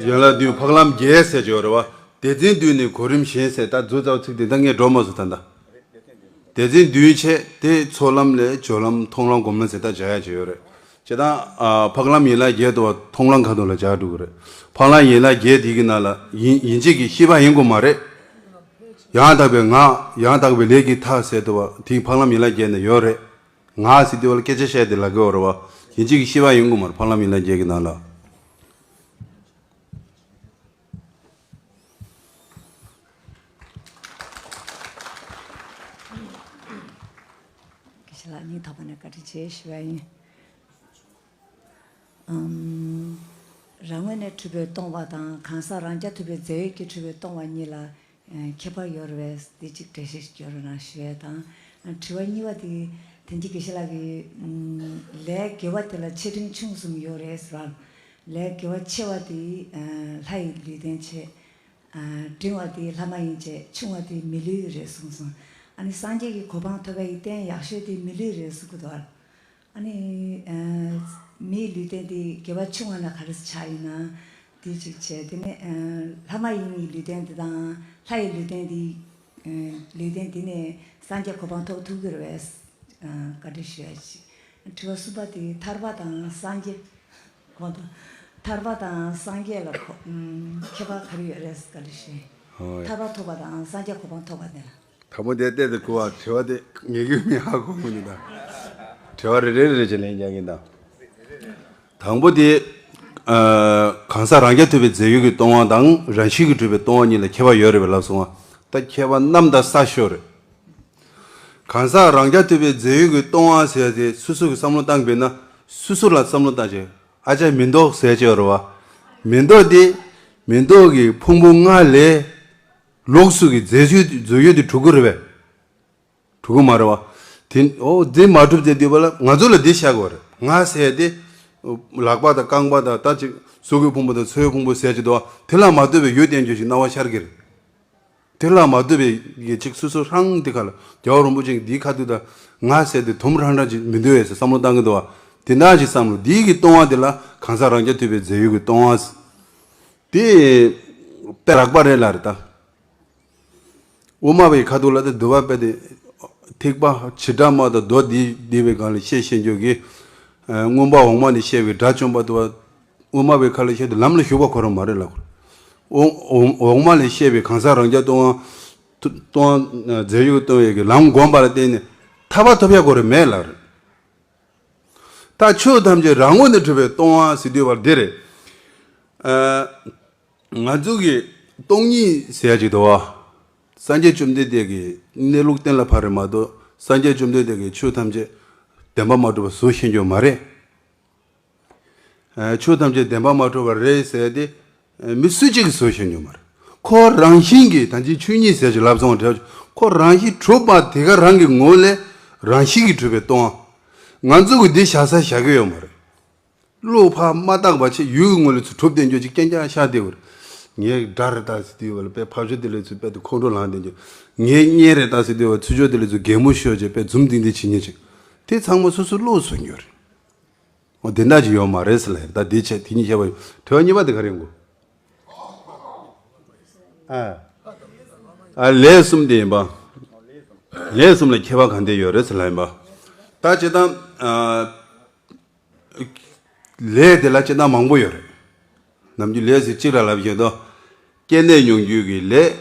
ཡན་ལག་བདུན། འཕགས་ལམ་བརྒྱད་ཟེར་གྱི་ཡོད་རེད་བ། སྡེ་ཚན་བདུན་ནི་གོ་རིམ་གཞན་ཟེར་ད་མཛོད་རྩ་བ་ཚིག་དེ་ད་ངས་འགྲོ་མ་སོང་ད་ལྟ། སྡེ་ཚན་བདུན་བྱས་དེ་ཚོགས་ལམ་ལས་སྦྱོར་ལམ་མཐོང་ལམ་སྒོམ་ལམ་ཟེར་ད་སྦྱར་ཡ་ཅིག་ཡོད་རེད། བྱས་ཙང་། ཨ། འཕགས་ལམ་ཡན་ལག་བརྒྱད་དུ་བ་མཐོང་ལམ་ཁ་ཐུག་ལ་སྦྱར་འགྲོ་གི་རེད། འཕགས་ལམ་ཡན་ལག་བརྒྱད་དེ་གི་ནང་ལ་ཡིན་ཡིན་གཅིག་གི་ཤེས་པ་ཡིན་དགོས་མ་རེད། ཡང་དག་པའི་ངག་ཡང་དག་པའི་ལས་ཀྱི་མཐའ་ཟེར་དུ་བ་དེ་འཕགས་ལམ་ཡན་ལག་བརྒྱད་ནང་ཡོད་རེད། ངག་ཟེར་དུས་བ་ལ་སྐད་ཆ་བཤད་དེ་ལབ་དགོས་རེད་བ། ཡིན་གཅིག་གི་ཤེས་པ་ཡིན་དགོས་མ་རེད་འཕགས་ལམ་ཡན་ལག་བརྒྱད་ཀྱི་ནང་ལ། དགེ་བཤེས་ལགས་སྙིང་ཐག་པ་ནས་བཀའ་དྲིན་ཆེ་ཞུ་བ་ཡིན། ཨམ། རང་ངོས་ནས་གྲུབ་པའི་སྟོང་པ་དང་གང་ཟག་རང་རྐྱ་ཐུབ་པའི་རྫས་ཡོད་ཀྱིས་གྲུབ་པའི་སྟོང་པ་གཉིས་ལ་ཁྱད་པར་ཡོད་རེད་པས་དེ་གཅིག་འགྲེལ་བཤད་ཞིག་སྐྱོན་རོགས་གནང་ཞུ་ཡས་དང་། དྲི་བ་གཉིས་པ་དེ་དེ་འདྲའི་དགེ་བཤེས་ལགས་ཀྱིས་ལས་དགེ་བ་དེ་ལ་ཆེ་འབྲིང་ཆུང་གསུམ་ཡོད་རེད་ཟེར་བ། ལས་དགེ་བ་ཆེ་བ་དེ་ལྷ་ཡི་ལུས་རྟེན་བྱེད། འབྲིང་བ་དེ་ལྷ་མ་ཡིན་བྱེད། ཆུང་བ་དེ་མི་ལུས་རེད་གསུངས་སོང་། ཨ་ནི་སངས་རྒྱས་ཀྱི་གོ་འཕང་ཐོབ་པའི་རྟེན་ཡག་ཤོས་དེ་མི་ལུས་རེད་གསུང་གི་འདུག་ཨ་ནི། ཨ། མིའི་ལུས་རྟེན་དེ་དགེ་བ་ཆུང་བ་ན་ག་རེ་ཆགས་ཡིན་ན། དེ་གཅིག་བྱས་དེ་ནས། ཨ། ལྷ་མ་ཡིན་གྱི་ལུས་རྟེན་དེ་དང་ལྷ་ཡི་ལུས་རྟེན་དེ། ཨ། ལུས་རྟེན་དེ་ནས་སངས་རྒྱས་གོ་འཕང་ཐོབ་ཐུབ་ཀྱི་རེད་པས། ཨ། བཀའ་འདྲི་ཞུ་ཡ་ཅིག་དྲི་བ་གསུམ་པ་དེ་ཐར་པ་དང་སངས་རྒྱས། གོ་དང་། ཐར་པ་དང་སངས་རྒྱས་ལ་གོ། ཨ། ཁྱད་པར་ག་རེ་ཡོད་རེད་བཀའ་འདྲི་ཞུ་ཡ། ཧོ། ཐར་པ་ཐོབ་པ་དང་སངས་རྒྱས་གོ་འཕང་ཐོབ་པ་དེ་ལ། དང་པོ་དེ་བལྟས་ཏེ་གོ་བ་དྲི་བ་དེ་ངེས་ཀྱི་མི་ཧ་གོ་མི་འདུག་ད། དྲི་བ་རེ་རེ་རེ་རེ་བྱས་ལན་རྒྱག་གིན་དང་། དང་པོ་དེ། ཨ། གང་ཟག་རང་རྐྱ་ཐུབ་པའི་རྫས་ཡོད་ཀྱི་སྟོང་པ་དང་རང་བཞིན་གྱིས་གྲུབ་པའི་སྟོང་པ་གཉིས་ལ་ཁྱད་པར་ཡོད་རེད་པས་ལབ་སོང་བ། ད་ཁྱད་པར་གནམ་དང་ས་ཤོར་རེད། གང་ཟག་རང་རྐྱ་ཐུབ་པའི་རྫས་ཡོད་ཀྱི་སྟོང་པ་ཟེར་ཏེ་སོ་སོ་གི་བསམ་བློ་བཏང་པས་ན་སོ་སོ་ལ་བསམ་བློ་བཏང་བྱས་ཨ་ཅག་མི་ལྡོག་ཟེར་གྱི་ཡོད་རེད་བ། མི་ལྡོག་དེ་མི་ལྡོག་གི་ཕུང་པོ་ལྔ་ལས། ལོགས་སུ་གི་རྫས་ཡོད་རྫས་ཡོད་དེ་གྲུབ་ཀྱི་རེད་པས། གྲུབ་ཀྱི་མ་རེད་བ། དེ་ཨོ་དེ་མ་གྲུབ་ཚེ་དུས་པ་ལ་ང་ཚོ་ལ་འདི་བཤད་དགོས་རེད། ང་ཟེར་དེ། ལག་པ་དང་རྐང་པ་དང་ད་ཅིག་གཟུགས་ཀྱི་ཕུང་པོ་དང་ཚོའི་ཕུང་པོ་ཟེར་གྱི་འདུག་བ། དེ་ལ་མ་ལྟོས་པའི་ཡུལ་བསྟན་རྒྱུ་ཞིག་སྣང་བ་ཤར་གྱི་རེད། དེ་ལ་མ་ལྟོས་པའི་ཡེ་ཅིག་སོ་སོ་རང་དེ་ཁ་ལ་རྒྱལ་བ་རིན་པོ་ཆེ་གི་འདིའི་ཁ་ཐུག་དང་ ང་ཟེར་དེ་དུམ་རང་འདྲ་ཅིག་མི་འདུག་ཟེར་བསམ་བློ་བཏང་གི་འདུག་བ། དེ་འདྲ་ཅིག་བསམ་བློ་འདི་གི་ལྟུང་བ་དེ་ལ་གང་ཟག་རང་རྐྱ་ཐུབ་པའི་རྫས་ཡོད་ཀྱི་ལྟུང་བ། དེ་དཔེ་རགས་པ་རེད་ལ་རེད་ད། དབུ་མ་པའི་ཁ་ཐུག་ལ་དེ་འདུལ་བ་དཔེ་དེ། ཐེག་པ་བྱེ་བྲག་སྨྲ་དང་མདོ་འདི་འདི་པའི་སྒང་ལ་བཤད་ཤེས་འཇོག་གི། མངོན་པ་འོག་མ་ནས་བཤད་པའི་དགྲ་བཅོམ་པ་དུ་བ། དབུ་མ་པའི་ཁ་ལ་བཤད་དུས་ལམ་ལ་ཞུགས་པ་ཁོ་རང་མ་རེད་ལ། འོག་འོག་མ་ལས་བཤད་པའི་གང་ཟག་རང་རྐྱ་ལྟུང་བ། ལྟུང་བ་རྫས་ཡོད་ལྟུང་བའི་གི་ལམ་བསྒོམ་པ་ལ་བརྟེན་ནས་ཐར་པ་ཐོབ་ཡ་ཁོ་རང་མེད་ལ། ད་ཆོས་ཐམས་ཅད་རང་ངོས་ནས་གྲུབ་པའི་ལྟུང་བ་ཟེར་དུས་བར་འདི་རེད། ང་ཚོ་གི་སྟོང་ཉིད་ཟེར་ཡ་ཅིག་འདུག་བ། སངས་རྒྱས་བཅོམ་ལྡན་འདས་ཀྱིས་གནས་ལུགས་གཏན་ལ་ཕབ་རེད་མ་གཏོགས་སངས་རྒྱས་བཅོམ་ལྡན་འདས་ཀྱིས་ཆོས་ཐམས་ཅད་བདེན་པ་མ་གྲུབ་པ་བཟོ་ཤེས་ཀྱི་ཡོད་མ་རེད། ཆོས་ཐམས་ཅད་བདེན་པ་མ་གྲུབ་པ་རེད་ཟེར་ཏེ། མི་སུ་གཅིག་གིས་བཟོ་ཤེས་ཀྱི་ཡོད་མ་རེད། ཁོ་རང་བཞིན་གྱིས་ད་ཅི་ཆོས་ཉིད་ཟེར་གྱི་ལབ་སོང་བ་འདྲ། ཁོ་རང་བཞིན་གྲུབ་པ་དེ་ག་རང་གི་ངོ་ལས་རང་བཞིན་གྱིས་གྲུབ་པའི་སྟོང་བ། ང་ཚོ་གིས་འདི་བཞག་ས་བཞག་གི་ཡོད་མ་རེད། བློ་ཕར་མ་བཏགས་པ་བྱས་ཡུལ་གྱི་ངོས་ལ་ཚུར་གྲུབ་བསྡད་རྒྱུ་ཅིག་རྐྱང་རྐྱང་ཤར་བསྡད་ཡོད་རེད། ངའི་དགྲ་རེད་ད་ཟེར་དུས་བ་ལ་དཔེ་ཕར་ཕྱོགས་དེ་ལ་ཚུར་དཔེ་དེ་ཁོང་ཁྲོ་ལངས་བསྡད་རྒྱུ། ངའི་གཉེན་རེད་ད་ཟེར་དུས་བ་ཚུར་ཕྱོགས་དེ་ལ་ཚུར་གད་མོ་ཤོར་བྱས་དཔེ་འཛུམ་ཏིང་ཏིང་བྱེད་མཁན་ཅིག་དེ་ཚང་མ་སོ་སོའི་བློས་བཟོས་ཡོད་རེད། འོ་དེ་འདྲ་ཅིག་ཡོད་མ་རེད་ཟེར་ལབ་ཡོད། ད་དེ་བྱས་དེ་གཉིས་བཤད་པ་ཡོད། དྲི་བ་གཉིས་པ་དེ་ག་རེ་ཡིན་གོ་ཨ། ཨ་ལས་གསུམ་དེ་ཡིན་པ། ལས་གསུམ་ལ་ཁྱད་པར་གང་འདྲ་ཡོད་རེད་ཟེར་ལབ་ཡིན་པ། ད་སྤྱིར་བཏང་། ལས་དེ་ལ་སྤྱིར་བཏང་མང་པོ་ཡོད་རེད། ནམ་རྒྱུན་ལས་ཟེར་གཅིག་ལ་ལབ་བཞིན་དུ། སྐྱེ་གནས་མྱོང་འགྱུར་གྱི་ལས།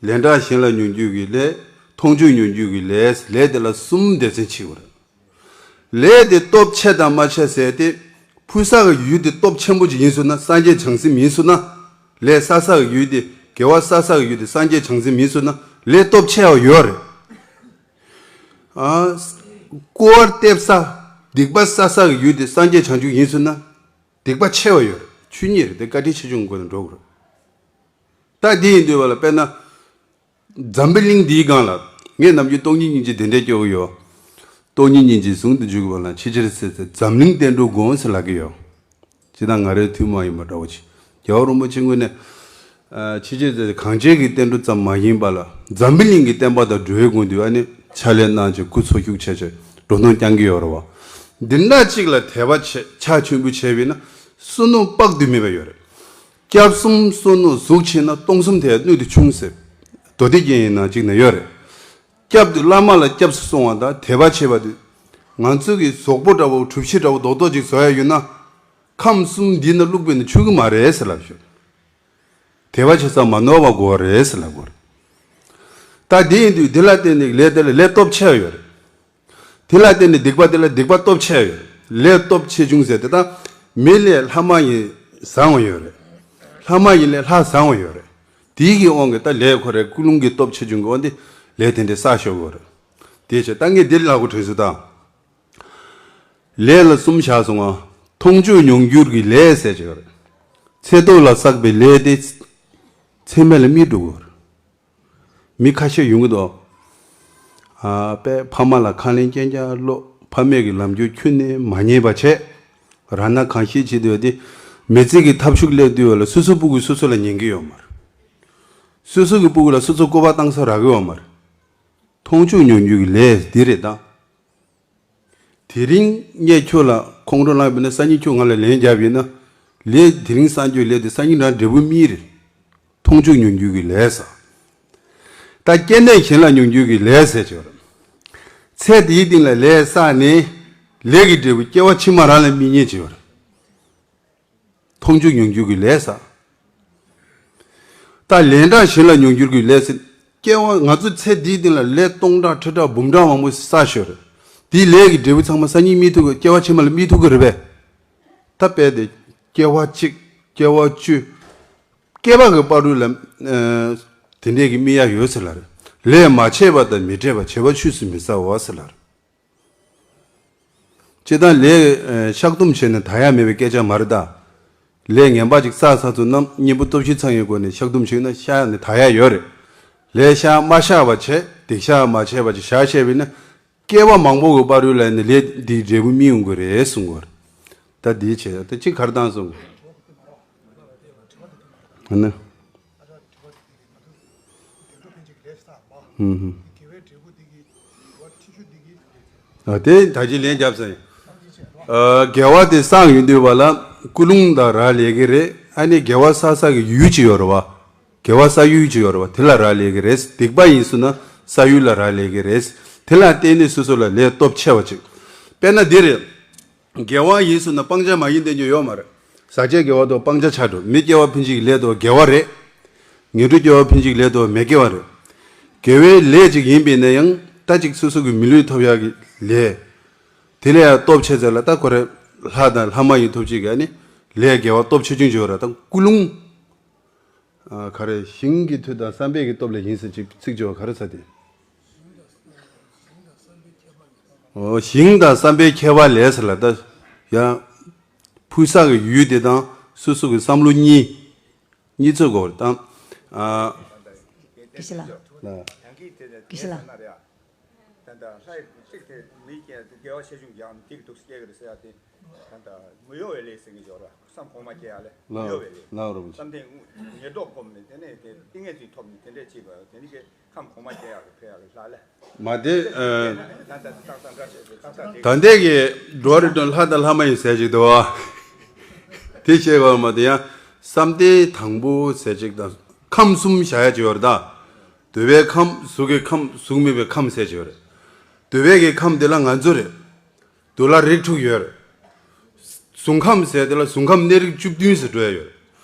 ལན་གྲངས་གཞན་ལ་མྱོང་འགྱུར་གྱི་ལས། མཐོང་ཆོས་མྱོང་འགྱུར་གྱི་ལས། ལས་དེ་ལ་གསུམ་སྡེ་ཚན་ཕྱེ་དགོས་རེད། ལས་དེ་སྟོབས་ཆེ་དང་མ་ཆེ་ཟེར་ཏེ། ཕུལ་ས་གི་ཡུལ་དེ་སྟོབས་ཆེན་པོ་ཅིག་ཡིན་སོང་ན་སངས་རྒྱས་བྱང་སེམས་ཡིན་སོང་ན། ལས་བསགས་ས་གི་ཡུལ་དེ་དགེ་བ་བསགས་ས་གི་ཡུལ་དེ་སངས་རྒྱས་བྱང་སེམས་ཡིན་སོང་ན་ལས་སྟོབས་ཆེ་བ་ཡོད་རེད། ཨ། སྐུར་བ་འདེབས་ས། སྡིག་པ་བསགས་ས་གི་ཡུལ་དེ་སངས་རྒྱས་བྱང་ཆུབ་ཡིན་སོང་ན། སྡིག་པ་ཆེ་བ་ཡོད་རེད། ཆོས་ཉིད་རེད་དེ་བཀའ་དྲིན་ཆེ་ཆུང་གི་སྒོ་ནས་འགྲོ་དགོས་རེད། ད་འདི་ཡིན་དུས་བ་ལ་དཔེར་ན། འཛམ་བུ་གླིང་འདིའི་སྒང་ལ། ངས་ནམ་རྒྱུན་སྟོང་ཉིད་སྙིང་རྗེ་དེ་འདྲས་སྐྱོར་གི་ཡོད། སྟོང་ཉིད་སྙིང་རྗེ་ཟུང་དུ་འཇུག་པ་ལ་ཕྱི་ཕྱིར་སེམས་ཚེ་འཛམ་གླིང་བསྟན་འགྲོའི་མགོན་ཟེར་ལབ་ཀྱི་ཡོད། སྤྱིར་བཏང་ང་རའི་ཐུན་མོང་ཡིན་པ་འདྲ་བོ་ཅིག་རྒྱལ་བ་རིན་པོ་ཆེ་ངོས་ནས། ཨ། ཕྱི་རྒྱལ་དེ་གངས་ཅན་གྱི་བསྟན་འགྲོ་ཙམ་མ་ཡིན་པ་ལ་འཛམ་བུ་གླིང་གི་བསྟན་པ་དང་འགྲོ་བའི་དགོངས་དུས་ཨ་ནི་ཕྱག་ལས་གནང་བྱས་སྐུ་འཚོ་བཞུགས་བྱས་བྱས་འགྲོ་སྟངས་བསྐྱངས་ཀྱི་ཡོད་རེད་བ། འདི་འདྲ་གཅིག་ལ་དད་པ་བྱས་ཕྱག་མཆོད་འབུལ་བྱས་པས་ན་བསོད་ནམས་དཔག་ཏུ་མེད་པ་ཡོད་རེད། སྐྱབས་གསུམ་བསོད་ནམས་གཟུགས་ཆེ་ན་སྟོང་གསུམ་དེ་སྣོད་དུ་ཆུང་ཟེར། མདོ་སྡེ་རྒྱན་ཡིན་ན་གཅིག་ན་ཡོད་རེད། སྐྱབས་དེ་བླ་མ་ལ་སྐྱབས་སུ་སོང་བ་དང་དད་པ་བྱེད་པ་དེ། ང་ཚོ་གི་གཟུགས་པོ་འདྲ་བོ་གྲུབ་གཞི་འདྲ་བོ་རྡོག་རྡོག་ཅིག་བཟོ་ཡ་ཡོད་ན། ཁམས་གསུམ་འདི་ན་བླུགས་པས་ན་ཆུག་གི་མ་རེད་ཟེར་ལབ་ཤོག་དད་པ་བྱེད་ས་མ་ནོར་བ་དགོས་རེད་ཟེར་ལབ་དགོས་རེད། ད་འདི་ཡིན་དུས་འདི་ལ་བརྟེན་ནས་ལས་དེ་ལ་ལས་སྟོབས་ཆེ་བ་ཡོད་རེད། དེ་ལ་བརྟེན་ནས་སྡིག་པ་དེ་ལ་སྡིག་པ་སྟོབས་ཆེ་ཡོད་རེད། ལས་སྟོབས་ཆེ་ཆུང་ཟེར་དེ་དག་མི་ལས་ལྷ་མ་ཡིན་བཟང་བ་ཡོད་རེད། ལྷ་མ་ཡིན་ལས་ལྷ་བཟང་བ་ཡོད་རེད། དེའི་གི་དབང་གིས་ད་ལས་ཁོ་རའི་ཀུན་སློང་གི་སྟོབས་ཆེ་ཆུང་གི་དབང་དེ་ལས་དེ་འདྲའི་བསགས་ཤོག་གི་རེད། དེ་བྱས་ད་ངས་འདི་ལ་གོ་དྲན་སོང་ད། ལས་ལ་གསུམ་བཞག་སོང་ང་། མཐོང་ཆོས་མྱོང་འགྱུར་གྱི་ལས་ཟེར་གྱི་ཡོད་རེད། ཚེ་ཐོག་ལ་བསགས་པའི་ལས་དེ། ཚེ་སྨད་ལ་རྨིས་འགྲོ་གི་ཡོད་རེད། མི་ཁ་ཤས་ཡོང་གི་འདུག་ཨ། དཔེ་ཕ་མ་ལ་ཁ་ལན་རྐྱང་རྐྱང་སློག་ཕ་མས་ཀྱི་ལམ་སྟོན་ཁྱོན་ནས་མ་ཉན་པ་བྱས། རང་ན་གང་ཤེས་བྱེད་དུས་དེ། མི་ཚེ་གི་འཐབ་ཤུགས་སླེབས་དུས་ལ་སོ་སོ་སྤུ་གུ་སོ་སོ་ལ་ཉན་གྱི་ཡོད་མ་རེད། སོ་སོ་གི་སྤུ་གུ་ལ་སོ་སོ་སྐུར་པ་བཏང་ས་རག་གི་ཡོད་མ་རེད། མཐོང་ཆོས་མྱོང་འགྱུར་གྱི་ལས་འདི་རེད་ད། དེ་རིང་ངས་ཁྱོད་ལ་ཁོང་ཁྲོ་ལངས་པས་ན་སང་ཉིན་ཁྱོད་ང་ལ་ལན་རྒྱབ་ཡིན་ན། ལས་དེ་རིང་བསགས་རྒྱུའི་ལས་དེ་སང་ཉིན་རང་འབྲས་བུ་རྨིས་རེད། མཐོང་ཆོས་མྱོང་འགྱུར་གྱི་ལས་ཟེར། ད་སྐྱེ་གནས་གཞན་ལ་མྱོང་འགྱུར་གྱི་ལས་ཟེར་གྱི་ཡོད་རེད། ཚེ་འདིའི་སྟེང་ལ་ལས་བསགས་ནས། ལས་ཀྱི་འབྲས་བུ་སྐྱེ་བ་ཕྱི་མ་རང་ལ་རྨིས་ཉེན་ཅིག་ཡོད་རེད། མཐོང་ཆོས་མྱོང་འགྱུར་གྱི་ལས་ཟེར། ད་ལན་གྲངས་གཞན་ལ་མྱོང་འགྱུར་གྱི་ལས་ཟེར། སྐྱེ་བ་ང་ཚོ་ཚེ་འདིའི་སྟེང་ལ་ལས་སྟོང་ཕྲག་ཁྲི་ཕྲག་འབུམ་ཕྲག་མང་པོ་བསགས་ཤོར་རེད། དེའི་ལས་ཀྱི་འབྲས་བུ་ཚང་མ་སང་ཉིན་རྨིས་ཐུབ་ཀྱི་སྐྱེ་བ་ཕྱི་མ་ལ་རྨིས་ཐུབ་ཀྱི་རེད་པས། ད་དཔེ་དེ་སྐྱེ་བ་གཅིག་སྐྱེ་བ་བཅུ། བསྐལ་པ་གི་བར་དུ་ལ། ཨ། དེ་འདྲས་ཀྱི་རྨིས་ཡ་ཡོད་ཟེར་ལབ་རེད། ལས་མ་བྱས་པ་དང་མི་འབྲལ་བ་བྱས་པ་ཆོས་སུ་མི་ཟ་བ་ཟེར་ལབ་རེད། སྤྱིར་བཏང་ལས་བཤགས་སྡོམ་བྱས་ནས་དག་ཡ་མེད་པའི་སྐད་ཆ་མ་རེད་ད། ལས་ངན་པ་ཅིག་བསགས་ཚར་ཚུལ་རྣམས་གཉེན་པོ་སྟོབས་བཞི་ཚང་བའི་སྒོ་ནས་བཤགས་སྡོམ་བྱས་ན་བཤགས་ནས་དག་ཡ་ཡོད་རེད། ལས་བཤགས་མ་བཤགས་པ་བྱས་སྡིག་བཤགས་མ་བྱས་པ་ཅིག་བཞག་བཤད་པས་ན། བསྐལ་པ་མང་པོ་གི་བར་དུ་ལ་ནི་ལས་འདིའི་འབྲས་བུ་རྨིས་ཡོང་གི་རེད་གསུང་གི་ཡོད་རེད། ད་འདིའི་ཆེད་དུ་གཅིག་གར་བཏང་གསུང་གི་ཡོད་རེད། ཨ་ནི། ཧུམ་ཧུམ། དགེ་བའི་འབྲས་བུ་འདི་གིས་འགྲོ་བ་ཁྲི་ཤོ་འདི་གིས་ ཨ། དེ་ད་ཅི་ལན་རྒྱབ་ས་ཡིན། ཨ། དགེ་བ་དེ་བསགས་ཡོང་དུས་བ་ལ་ཀུན་སློང་དང་རག་ལས་ཀྱི་རེད། ཨ་ནི་དགེ་བ་བསགས་ས་གི་ཡུལ་ཅིག་ཡོད་རེད་བ། དགེ་བ་བསགས་ཡུལ་ཅིག་ཡོད་རེད་བ། དེ་ལ་རག་ལས་ཀྱི་རེད། སྡིག་པ་ཡིན་སོང་ན་བསགས་ཡུལ་ལ་རག་ལས་ཀྱི་རེད། དེ་ལ་བརྟེན་ནས་སོ་སོ་ལ་ལས་སྟོབས་ཆེ་བ་ཅིག་དཔེར་ན་འདི་རེད། དགེ་བ་ཡིན་སོང་ན་སྤང་བྱ་མ་ཡིན་བསྟན་རྒྱུ་ཡོད་མ་རེད། ཟག་བཅས་དགེ་བ་དང་སྤང་བྱ་ཆགས་འགྲོ། མི་སྐྱེ་བ་ཕན་ཕྱིར་གྱི་ལས་དང་དགེ་བ་རེད། ངན་འགྲོ་སྐྱེ་བ་ཕན་ཕྱིར་གྱི་ལས་དང་མི་དགེ་བ་རེད། དགེ་བའི་ལས་ཅིག་ཡིན་པས་ན་ཡང་ད་ཅིག་སོ་སོ་གི་མི་ལུས་ཐོབ་ཡག་གི་ལས། དེ་ལས་ཡང་སྟོབས་ཆེ་ཚད་ལ་ད་ཁོ་རེ་ལྷ་དང་ལྷ་མ་ཡིན་ཐོབ་བྱེད་ཀྱི་ཨ་ནི་ལས་དགེ་བ་སྟོབས་ཆེ་ཆུང་ཆེ་བ་ར་དང་ཀུན་སློང་། ཨ། ག་རེ་ཞིང་གི་མཐུ་དང་བསམ་པའི་གི་སྟོབས་ལས་ཡིན་ཟེར་ཅིག་ཚིག་བརྗོད་པ་ག་རེ་ཟེར་དེ། ཨོ། ཞིང་དང་བསམ་པའི་ཁྱད་པར་ལས་ཟེར་ལ་ད་ཡང་ཕུལ་ས་གི་ཡུལ་དེ་དང་སོ་སོ་གི་བསམ་བློ་གཉིས་གཉིས་ཚོད་དགོས་དང་། ཨ། དགེ་བཤེས་ལགས། ལ། དགེ་བཤེས་ལགས། ད་ལྟ་ལྷ་ཡི་གཅིག་དེ་མི་སྐྱེ་དགེ་བ་ཆེ་ཆུང་ཀྱང་འདི་གི་འདུག་སྐྱེ་གི་རེད་ཟེར་ཡ་དེ། ད་ལྟ་མི་གཡོ་བའི་ལས་ཟེར་གྱི་ཡོད་ར། བསམ་གོང་མ་སྐྱེ་ཡ་ལས་མི་གཡོ་བའི་ལས། ལགས་རོ། བསམ་གཏན་ཉེར་བསྡོགས་སྒོམ་ནས་དེ་ནས་དེ་ཏིང་ངེ་འཛིན་ཐོབ་ནས་དེ་འདྲས་བྱེད་པ་དེ་ནི་གི་ཁམས་གོང་མ་སྐྱེ་ཡ་གི་ཕེ་ཡ་གི་ལྷ་ལས། མ་དེ། ཨ། ད་ལྟ་དེ་ཏག་ཏག་འདྲ་བྱས་ཏེ་ཏག་ཏག་དེ། ད་ལྟའི་གི་འགྲོ་བ་རིགས་དྲུག་ལྷ་དང་ལྷ་མ་ཡིན་ཟེར་ཅིག་འདུག་བ། དེ་བཤད་དགོས་མ་དེ་ཡང་བསམ་གཏན་དང་པོ་ཟེར་ཅིག་དང་ཁམས་གསུམ་བཞག་ཡ་ཅིག་ཡོད་རེད་ད། འདོད་པའི་ཁམས། གཟུགས་ཀྱི་ཁམས། གཟུགས་མེད་པའི་ཁམས་ཟེར་ཅིག་ཡོད་རེད། འདོད་པའི་གི་ཁམས་དེ་ལ་ང་ཚོ་རེད། འདོད་ལྷ་རིགས་དྲུག་ཡོད་རེད། གཟུགས་ཁམས་ཟེར་དེ་ལ་གཟུགས་ཁམས་གནས་རིགས་བཅུ་བདུན་ཟེར་འགྲོ་ཡ་ཡོད་རེད།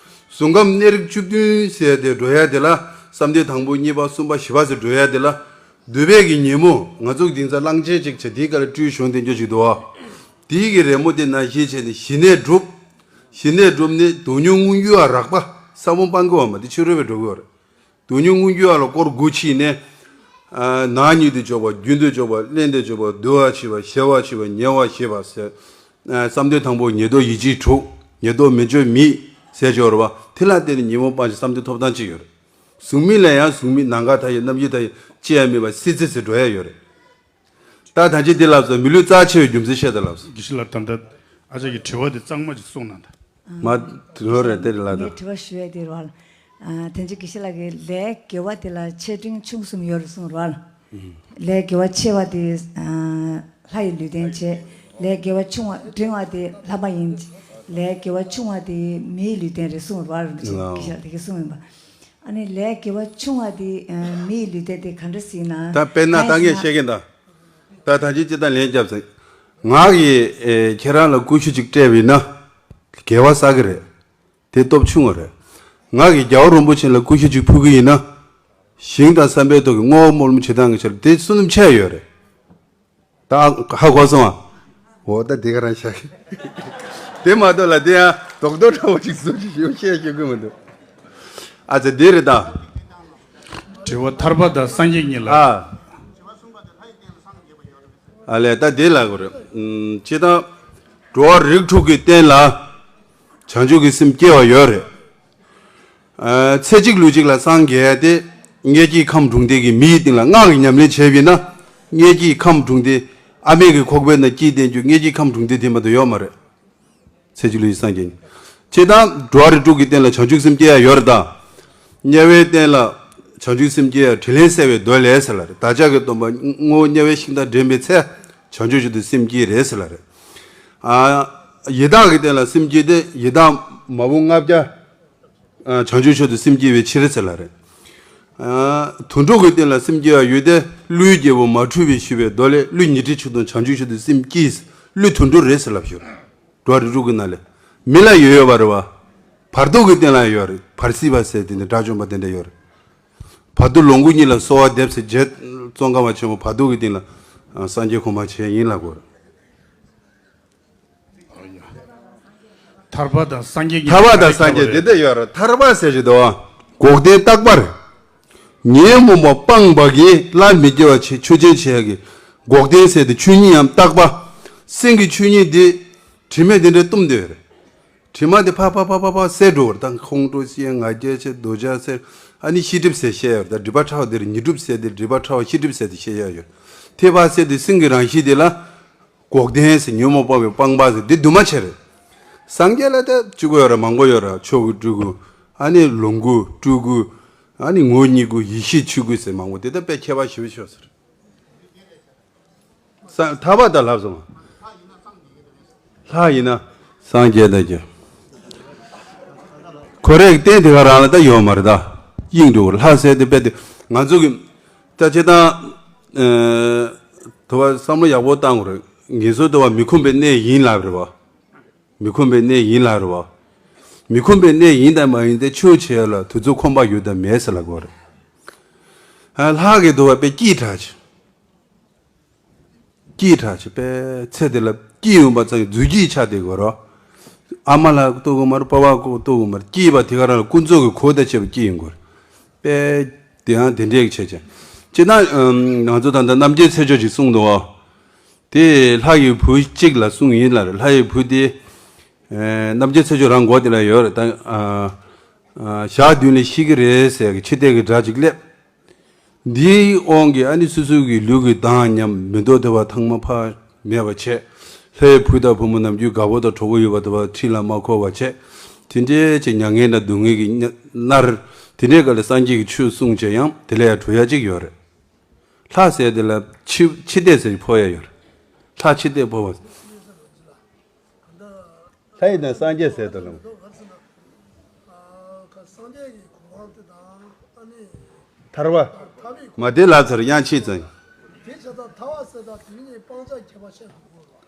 གཟུགས་ཁམས་གནས་རིགས་བཅུ་བདུན་ཟེར་དེ་འགྲོ་ཡ་དེ་ལ་བསམ་གཏན་དང་པོ་གཉིས་པ་གསུམ་པ་བཞི་པ་ཟེར་འགྲོ་ཡ་དེ་ལ། འདོད་པའི་གི་ཉོན་མོངས་ང་ཚོ་གི་དེང་སང་གླང་ཆེན་ཅིག་བྱས་དེའི་ཀ་ལ་སྤྲུལ་བྱུང་དེ་འགྱོ་ཞིག་འདུག་བ། དེའི་གི་རི་མོ་དེ་ནང་བཞིན་བྱས་ནས་ཞི་གནས་སྒྲུབ། ཞི་གནས་སྒྲུབ་ནས་དོན་ཉུང་མངོན་གྱུར་བ་རགས་པ་ས་བོན་སྤང་དགོས་བ་མ་དེ་ཕྱི་རོལ་པའི་འགྲོ་དགོས་བ་རེད། དོན་ཉུང་མངོན་གྱུར་བ་ལ་སྐོར་དགུ་ཕྱིས་ནས། ཨ། ནག་ཉིད་དུ་འཇོག་པ། རྒྱུན་དུ་འཇོག་པ། བརླན་དུ་འཇོག་པ། འདུལ་བ་ཕྱིས་པ། ཞི་བ་ཕྱིས་པ། ཉེ་བར་ཞི་བ་ཟེར། ཨ། བསམ་གཏན་དང་པོ་ཉེར་བསྡོགས་ཡིད་བྱེད་དྲུག་ཉེར་བསྡོགས་མི་འགྱུར་མེད་ཟེར་ཅིག་ཡོད་རེད་བ། དེ་ལ་བརྟེན་ནས་ཉོན་མོངས་སྤངས་ཤིང་བསམ་གཏན་ཐོབ་ཐང་ཅིག་ཡོད་རེད། གཟུགས་མེད་ལ་ཡང་གཟུགས་མེད་ནམ་མཁའ་མཐའ་ཡས། རྣམ་ཤེས་མཐའ་ཡས། སྐྱེ་ཡང་མེད་པ་སྲིད་རྩེ་ཟེར་འགྲོ་ཡ་ཡོད་རེད། ད་ད་ཅི་འདི་ལབ་སོང་། མི་ལུས་རྩ་ཆེ་བའི་རྒྱུ་མཚན་བཤད་དང་ལབ་སོང་། དགེ་བཤེས་ལགས། ད་ལྟ་ཨ་ཅག་གི་དྲི་བ་དེ་གཙང་མ་ཅིག་གསུངས་གནང་དང་། མ། དྲི་བ་རེད་དེ་རེད་ལ་ད། ངས་དྲི་བ་ཞུ་ཡས་དེ་རེད་བ། ཨ། དེ་ཚོ་དགེ་བཤེས་ལགས་ཀྱིས་ལས་དགེ་བ་དེ་ལ་ཆེ་འབྲིང་ཆུང་གསུམ་ཡོད་རེད་གསུངས་རེད་བ། ལས་དགེ་བ་ཆེ་བ་དེ། ཨ། ལྷ་ཡི་ལུས་རྟེན་བྱས། ལས་དགེ་བ་ཆུང་བ་འབྲིང་བ་དེ་ལྷ་མ་ཡིན། ལས་དགེ་བ་ཆུང་བ་དེ་མིའི་ལུས་རྟེན་རེད་གསུངས་རེད་བ། དགེ་བཤེས་ལགས་དེ་ག་གསུངས་ཡིན་པ། ཨ་ནི་ལས་དགེ་བ་ཆུང་བ་དེ། ཨ། མིའི་ལུས་རྟེན་དེ་ག་འདྲ་ཟེར་ན། ད་དཔེར་ན་ད་ངས་བཤད་མཁན་ད། ད་ད་ཅི་ཅི་ད་ལན་རྒྱབ་ཟེར། ངག་གིས། ཨེ། ཁྱེད་རང་ལ་ཀུ་ཤུ་གཅིག་སྤྲད་པ་ཡིན་ན། དགེ་བ་བསགས་ཀྱི་རེད། དེ་སྟོབས་ཆུང་བ་རེད། ངག་གིས་རྒྱལ་བ་རིན་པོ་ཆེ་ལ་ཀུ་ཤུ་གཅིག་ཕུལ་གྱི་ཡིན་ན། ཞིང་དང་བསམ་པའི་ཐོག་གི་བསྔོ་བ་སྨོན་ལམ་བྱེད་སྟངས་ཀྱི་ཆ་ལ་དེ་བསོད་ནམས་ཆེ་ཡོད་རེད། ད་ཧ་གོ་སོང་ཨ། འོ་ད་དེ་ག་རང་བཞག་གི། དེ་མ་གཏོགས་ལ་དེ་ཡང་རྡོག་རྡོག་འདྲ་བོ་ཅིག་བཟོ་ཅིག་ཞེས་བཤད་ཤེས་ཀྱི་མི་འདུག་ཨ་ཙི་དེ་རེད་ད། དྲི་བ་ཐར་པ་དང་སངས་རྒྱས་གཉིས་ལ། ཨ། ཨ་ལས་ད་དེ་ལ་གོ་རེད། ཨུམ། སྤྱིར་བཏང་འགྲོ་བ་རིགས་དྲུག་གི་སྟེང་ལ་བྱང་ཆུབ་ཀྱི་སེམས་སྐྱེ་བ་ཡོད་རེད། ཨ། ཚེ་གཅིག་ལུས་གཅིག་ལ་སངས་རྒྱས་ཏེ། མངལ་སྐྱེས་ཁམས་དྲུང་སྡེ་གི་མི་ཡི་སྟེང་ལ་སྔགས་ཀྱི་ཉམས་ལེན་བྱས་པ་ཡིན་ན། མངལ་སྐྱེས་ཁམས་དྲུང་སྡེ་ཨ་མའི་གི་ཁོག་པའི་ནང་སྐྱེས་བསྡད་རྒྱུ་མངལ་སྐྱེས་ཁམས་དྲུང་སྡེ་དེ་མ་གཏོགས་ཡོད་མ་རེད། ཚེ་གཅིག་ལུས་གཅིག་སངས་རྒྱས། སྤྱིར་བཏང་འགྲོ་བ་རིགས་དྲུག་གི་སྟེང་ལ་བྱང་ཆུབ་སེམས་སྐྱེ་ཡ་ཡོད་རེད་ད། དམྱལ་བའི་སྟེང་ལ་བྱང་ཆུབ་སེམས་སྐྱེ་ཡ་དྲིན་ལན་གསལ་བའི་མདོ་ལས་ཟེར་ལ་རེད། བདག་ཅག་གི་སྟོན་པ་དངོས་པོ་དམྱལ་བའི་ཤིང་རྟ་འདྲེན་པའི་ཚེ། བྱང་ཆུབ་མཆོག་ཏུ་སེམས་བསྐྱེད་རེད་ཟེར་ལ་རེད། ཨ། ཡི་དྭགས་ཀྱི་སྟེང་ལ་སེམས་བསྐྱེད་དེ་ཡི་དྭགས་མ་བུ་ལྔ་བརྒྱ། ཨ། བྱང་ཆུབ་མཆོག་ཏུ་སེམས་བསྐྱེད་པའི་ཕྱིར་ཟེར་ལ་རེད། ཨ། དུད་འགྲོ་གི་སྟེང་ལ་སེམས་བསྐྱེད་པ་ཡོད་དེ་ཀླུའི་རྒྱལ་པོ་མ་འཁྲུལ་བས་ཞུས་པའི་མདོ་ལས་ཀླུ་ཉི་ཁྲི་ཆིག་སྟོང་བྱང་ཆུབ་མཆོག་ཏུ་སེམས་བསྐྱེད། ཀླུ་དུད་འགྲོ་རེད་ཟེར་ལབ་ཞུ། འགྲོ་བ་རིགས་དྲུག་གི་ནང་ལས། མི་ལ་ཡོད་ཡོད་པ་རེད་བ། བར་དོ་གི་སྟེང་ལ་ཡོད་རེད། བར་སྲིད་པ་ཟེར་དེ་ནི་དགྲ་བཅོམ་པ་དེ་འདྲ་ཡོད་རེད། བར་དོ་ལོངས་སྐུ་གཉིས་ལ་གསོལ་བ་འདེབས་ཟེར་རྗེ་ཙོང་ཁ་པ་ཆེན་པོ་བར་དོ་གི་སྟེང་ལ་སངས་རྒྱས་གོང་མ་བྱས་ཡིན་ལབ་དགོས་རེད། ཐར་པ་དང་སངས་རྒྱས་ཀྱི། ཐར་པ་དང་སངས་རྒྱས་དེ་འདྲ་ཡོད་རེད། ཐར་པ་ཟེར་གྱི་འདུག་བ། འགོག་བདེན་རྟག་པར། ཉོན་མོངས་པ་སྤངས་པ་གིས་སླར་མི་སྐྱེ་བ་ཆེ་ཆོས་ཅན་ཆེ་ཡ་གི། འགོག་བདེན་ཟེར་དེ་ཆོས་ཉིད་ཡང་རྟག་པ། སེམས་ཀྱི་ཆོས་ཉིད་དེ། དྲི་མས་དེ་འདྲ་བཏུམས་བསྡད་ཡོད་རེད། དྲི་མ་དེ་ཕ་ཕ་ཕ་ཕ་ཕ་སེལ་འགྲོ་བར་ད་ཁོང་ཁྲོ་ཤེས་ང་རྒྱལ་ཆེ་འདོད་ཆགས་སེལ། ཨ་ནི་ཤེས་སྒྲིབ་ཟེར་བཤད་ཡོད་རེད། ད་སྒྲིབ་པ་ཕྲ་བ་དེར་ཉེར་སྒྲིབ་ཟེར་ཏེ་སྒྲིབ་པ་ཕྲ་བ་ཤེས་སྒྲིབ་ཟེར་ཏེ་བཤད་ཡ་ཡོད། དེ་ཕ་སེལ་དེ་སེམས་ཀྱི་རང་བཞིན་དེ་ལ། འགོག་བདེན་ཟེར་ཉོན་མོངས་སྤངས་པའི་སྤངས་པ་ཟེར་འདི་འདུས་མ་བྱས་རེད། སངས་རྒྱས་ལ་ད་གཅིག་པོ་ཡོད་ར་མང་པོ་ཡོད་ར། ཆོས་སྐུ་སྤྲུལ་སྐུ། ཨ་ནི་ལོངས་སྐུ་སྤྲུལ་སྐུ། ཨ་ནི་ངོ་བོ་ཉིད་སྐུ་ཡེ་ཤེས་ཆོས་སྐུ་ཟེར་མང་པོ་དེ་ད་དཔེ་ཁྱད་པར་ཞེ་པོ་ཤོར་ཟེར། ས་ཐར་པ་ད་ལབ་སོང་། ལྷ་ཡིན་ན་སངས་རྒྱས་དང་རྒྱུ། ཁོ་རེ་གི་རྟེན་དེ་ག་རང་ལ་ད་ཡོད་མ་རེད་ད། དབྱིངས་འགྲོ་ལྷ་ཟེར་དེ་དཔེ་དེ་ང་ཚོ་གི་ད་སྤྱིར་བཏང་། ཨ། དུ་བ་བསམ་བློ་ཡག་པོ་བཏང་དགོས་རེད། ངེས་སོ་དུ་བ་མི་ཁོམ་པའི་གནས་ཡིན་ལབ་རེད་བ། མི་ཁོམ་པའི་གནས་ཡིན་ལབ་རེད་བ། མི་ཁོམ་པའི་གནས་ཡིན་དང་མ་ཡིན་དེ་ཆོས་བྱེད་ཡ་ལ་དུས་ཚོད་ཁོམ་པ་ཡོད་དང་མེད་ཟེར་ལབ་དགོས་རེད། ཨ། ལྷ་གི་དུ་བ་དཔེ་སྐྱིད་དྲགས་ཆེ། སྐྱིད་དྲགས་ཆེ་དཔེ་ཚེ་འདི་ལ་སྐྱིད་ཡོང་པ་ཙམ་གྱི་རྫུས་སྐྱིད་ཆགས་བསྡད་དགོས་རོ། ཨ་མ་ལ་ལྟོས་དགོས་མ་རེད། པ་ཕ་ལ་ལྟོས་དགོས་མ་རེད། སྐྱིད་པ་དེ་ག་རང་ལ་ཀུན་རྫོབ་ཀྱི་གོ་དང་བཅས་པ་སྐྱིད་ཡོང་དགོས་རེད། དཔེ་དེ་ཡང་དེ་འདྲས་ཀྱི་བྱས་བྱས། སྤྱིར་བཏང་ང་ཚོ་ད་ལྟ་རྣམ་རྒྱལ་ཚེ་མཆོག་ཅིག་གསུངས་འདུག་བ། དེ་ལྷ་ཡི་བུ་གཅིག་ལ་གསུངས་ཡིན་ལ་རེད། ལྷ་ཡི་བུ་དེ་རྣམ་རྒྱལ་ཚེ་མཆོག་རང་མགོ་དེ་ལ་ཡོད་རེད་ད། ཞག་བདུན་ལ་ཤི་གི་རེད་ཟེར་གི་འཆི་ལྟས་ཀྱི་སྒྲ་ཅིག་སླེབས། འདིའི་དབང་གིས་ཨ་ནི་སོ་སོ་གི་ལུས་ཀྱི་མདངས་ཉམས། མི་ལྡོག་བདེ་བ་ཐང་མ་ཕ་མེད་པ་བྱས། ལྷའི་བུ་དང་བུ་མོ་ནམ་རྒྱུན་དགའ་པོ་དང་གྲོགས་པོ་ཡོད་པ་དེ་བ་ཁྲིད་ལ་མ་འཁོར་བ་བྱས། དེ་འདྲའི་ཅིག་མྱ་ངན་དང་སྡུག་བསྔལ་གྱིས་མནར། དེ་འདྲའི་སྐབས་ལ་སངས་རྒྱས་ཀྱི་ཆོས་གསུངས་བྱས་ཡང་དེ་ལས་ཡང་གྲོལ་ཡ་ཅིག་ཡོད་རེད། ལྷ་ཟེར་དེ་ལ་འཆི་འཆི་ལྟས་ཟེར་ཕོག་ཡ་ཡོད་རེད། ལྷ་འཆི་ལྟས་ཕོག་པ། ལྷ་ཡི་དང་སངས་རྒྱས་ཟེར་དང་ལ། ཐར་པ། མ་དེ་ལ་ཚར་དབྱངས་ཆེ་ཙང་། དེ་བྱས་ཙང་ཐར་པ་ཟེར་དང་དེ་གཉིས་སྤང་བྱ་ཁྱད་པར་ཤེས་དགོས་པ།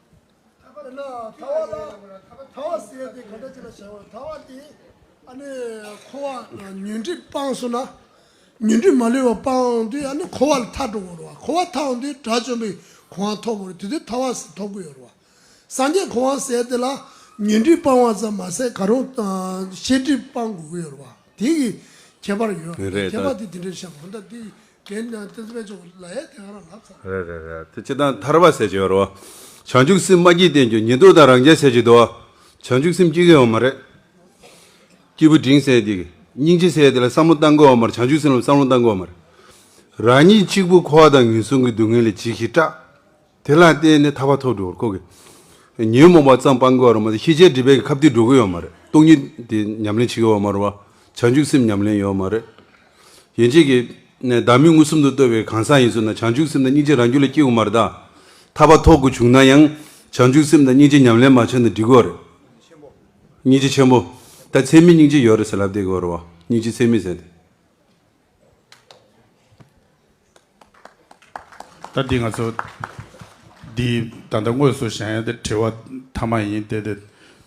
དཔེར་ན་ཐར་པ་ལ་ཐར་པ་ཟེར་ཏེ་ག་འདྲ་ཅིག་ལ་བྱ་བ། ཐར་པ་དེ་ཨ་ནི་འཁོར་བ་ཉོན་སྒྲིབ་སྤངས་སོང་ན། ཉོན་སྒྲིབ་མ་ལུས་པ་སྤངས་དུས་ཨ་ནི་འཁོར་བ་ལས་ཐར་འགྲོ་དགོས་རེད་བ། འཁོར་བ་ཐར་འོང་དུས་དགྲ་བཅོམ་པའི་གོ་འཕང་ཐོབ་དགོས་རེད། དེ་དུས་ཐར་པ་ཟེར་ཐོབ་ཀྱི་ཡོད་རེད་བ། སངས་རྒྱས་གོ་འཕང་ཟེར་དེ་ལ་ཉོན་སྒྲིབ་སྤང་བ་ཙམ་མ་ཟད་ག་རུང་ཤེས་སྒྲིབ་སྤང་དགོས་ཀྱི་ཡོད་རེད་བ། དེ་གི་ཁྱད་པར་ཡོད་རེད། ཁྱད་པར་དེ་དེ་འདྲའི་བཤད་པ་འདྲ་དེ་རྒན་བསྟན་འཛིན་དཔལ་མཆོག་ལ་ཡ་དེ་ག་རང་ལབ་ཚར། རེད་རེད་རེད། དེ་སྤྱིར་བཏང་ཐར་པ་ཟེར་གྱི་ཡོད་རེད་བ། བྱང་ཆུབ་སེམས་མ་སྐྱེས་བསྟན་རྒྱུ་ཉེར་བསྡོགས་དང་རང་རྒྱལ་ཟེར་གྱི་འདུག་བ། བྱང་ཆུབ་སེམས་སྐྱེ་གི་ཡོད་མ་རེད། སྐྱེས་བུ་འབྲིང་ཟེར་དེ་གི་སྙིང་རྗེ་ཟེར་དེ་ལ་བསམ་བློ་བཏང་གི་ཡོད་མ་རེད། བྱང་ཆུབ་སེམས་ལ་བསམ་བློ་བཏང་གི་ཡོད་མ་རེད། རང་ཉིད་གཅིག་པུ་འཁོར་བ་དང་ངན་སོང་གི་སྡུག་བསྔལ་ལས་འཇིགས་ཤིག་སྐྲག་དེ་ལ་བརྟེན་ནས་ཐར་པ་ཐོབ་འགྲོ་བར་ཁོ་གི། ཉོན་མོངས་པ་ཙམ་སྤང་དགོས་རེད་མ་གཏོགས་ཤེས་བྱའི་སྒྲིབ་པའི་ཁ་གཏད་འགྲོ་གི་ཡོད་མ་རེད། སྟོང་ཉིད་དེ་ཉམས་ལེན་བྱེད་ཀྱི་ཡོད་མ་རེད་བ། བྱང་ཆུབ་སེམས་ཉམས་ལེན་ཡོད་མ་རེད། ཡན་ཆད་ཀྱི་ནས་བདག་མེད་མངོན་སུམ་དུ་རྟོགས་པའི་གང་ཟག་ཡིན་ཟེར་ན་བྱང་ཆུབ་སེམས་དང་སྙིང་རྗེ་རང་རྒྱུད་ལ་སྐྱེ་དགོས་མ་རེད་ད། ཐར་པ་ཐོབ་དགོས་བྱུང་ན་ཡང་བྱང་ཆུབ་སེམས་དང་སྙིང་རྗེ་ཉམས་ལེན་མ་བྱས་ན་འགྲིག་གི་རེད། སྙིང་རྗེ་ཆེན་པོ། ད་ཚད་མེད་སྙིང་རྗེ་ཡོད་རེད་ཟེར་ལབ་བསྡད་ཀྱི་ཡོད་རེད་བ། སྙིང་རྗེ་ཚད་མེད་ཟེར་ཏེ། ད་འདི་ང་ཚོ་འདི་ད་ལྟ་དངོས་སུ་བཞེངས་ཡ་དེ་དྲི་བ་མཐའ་མ་ཡིན། དེ་དེ་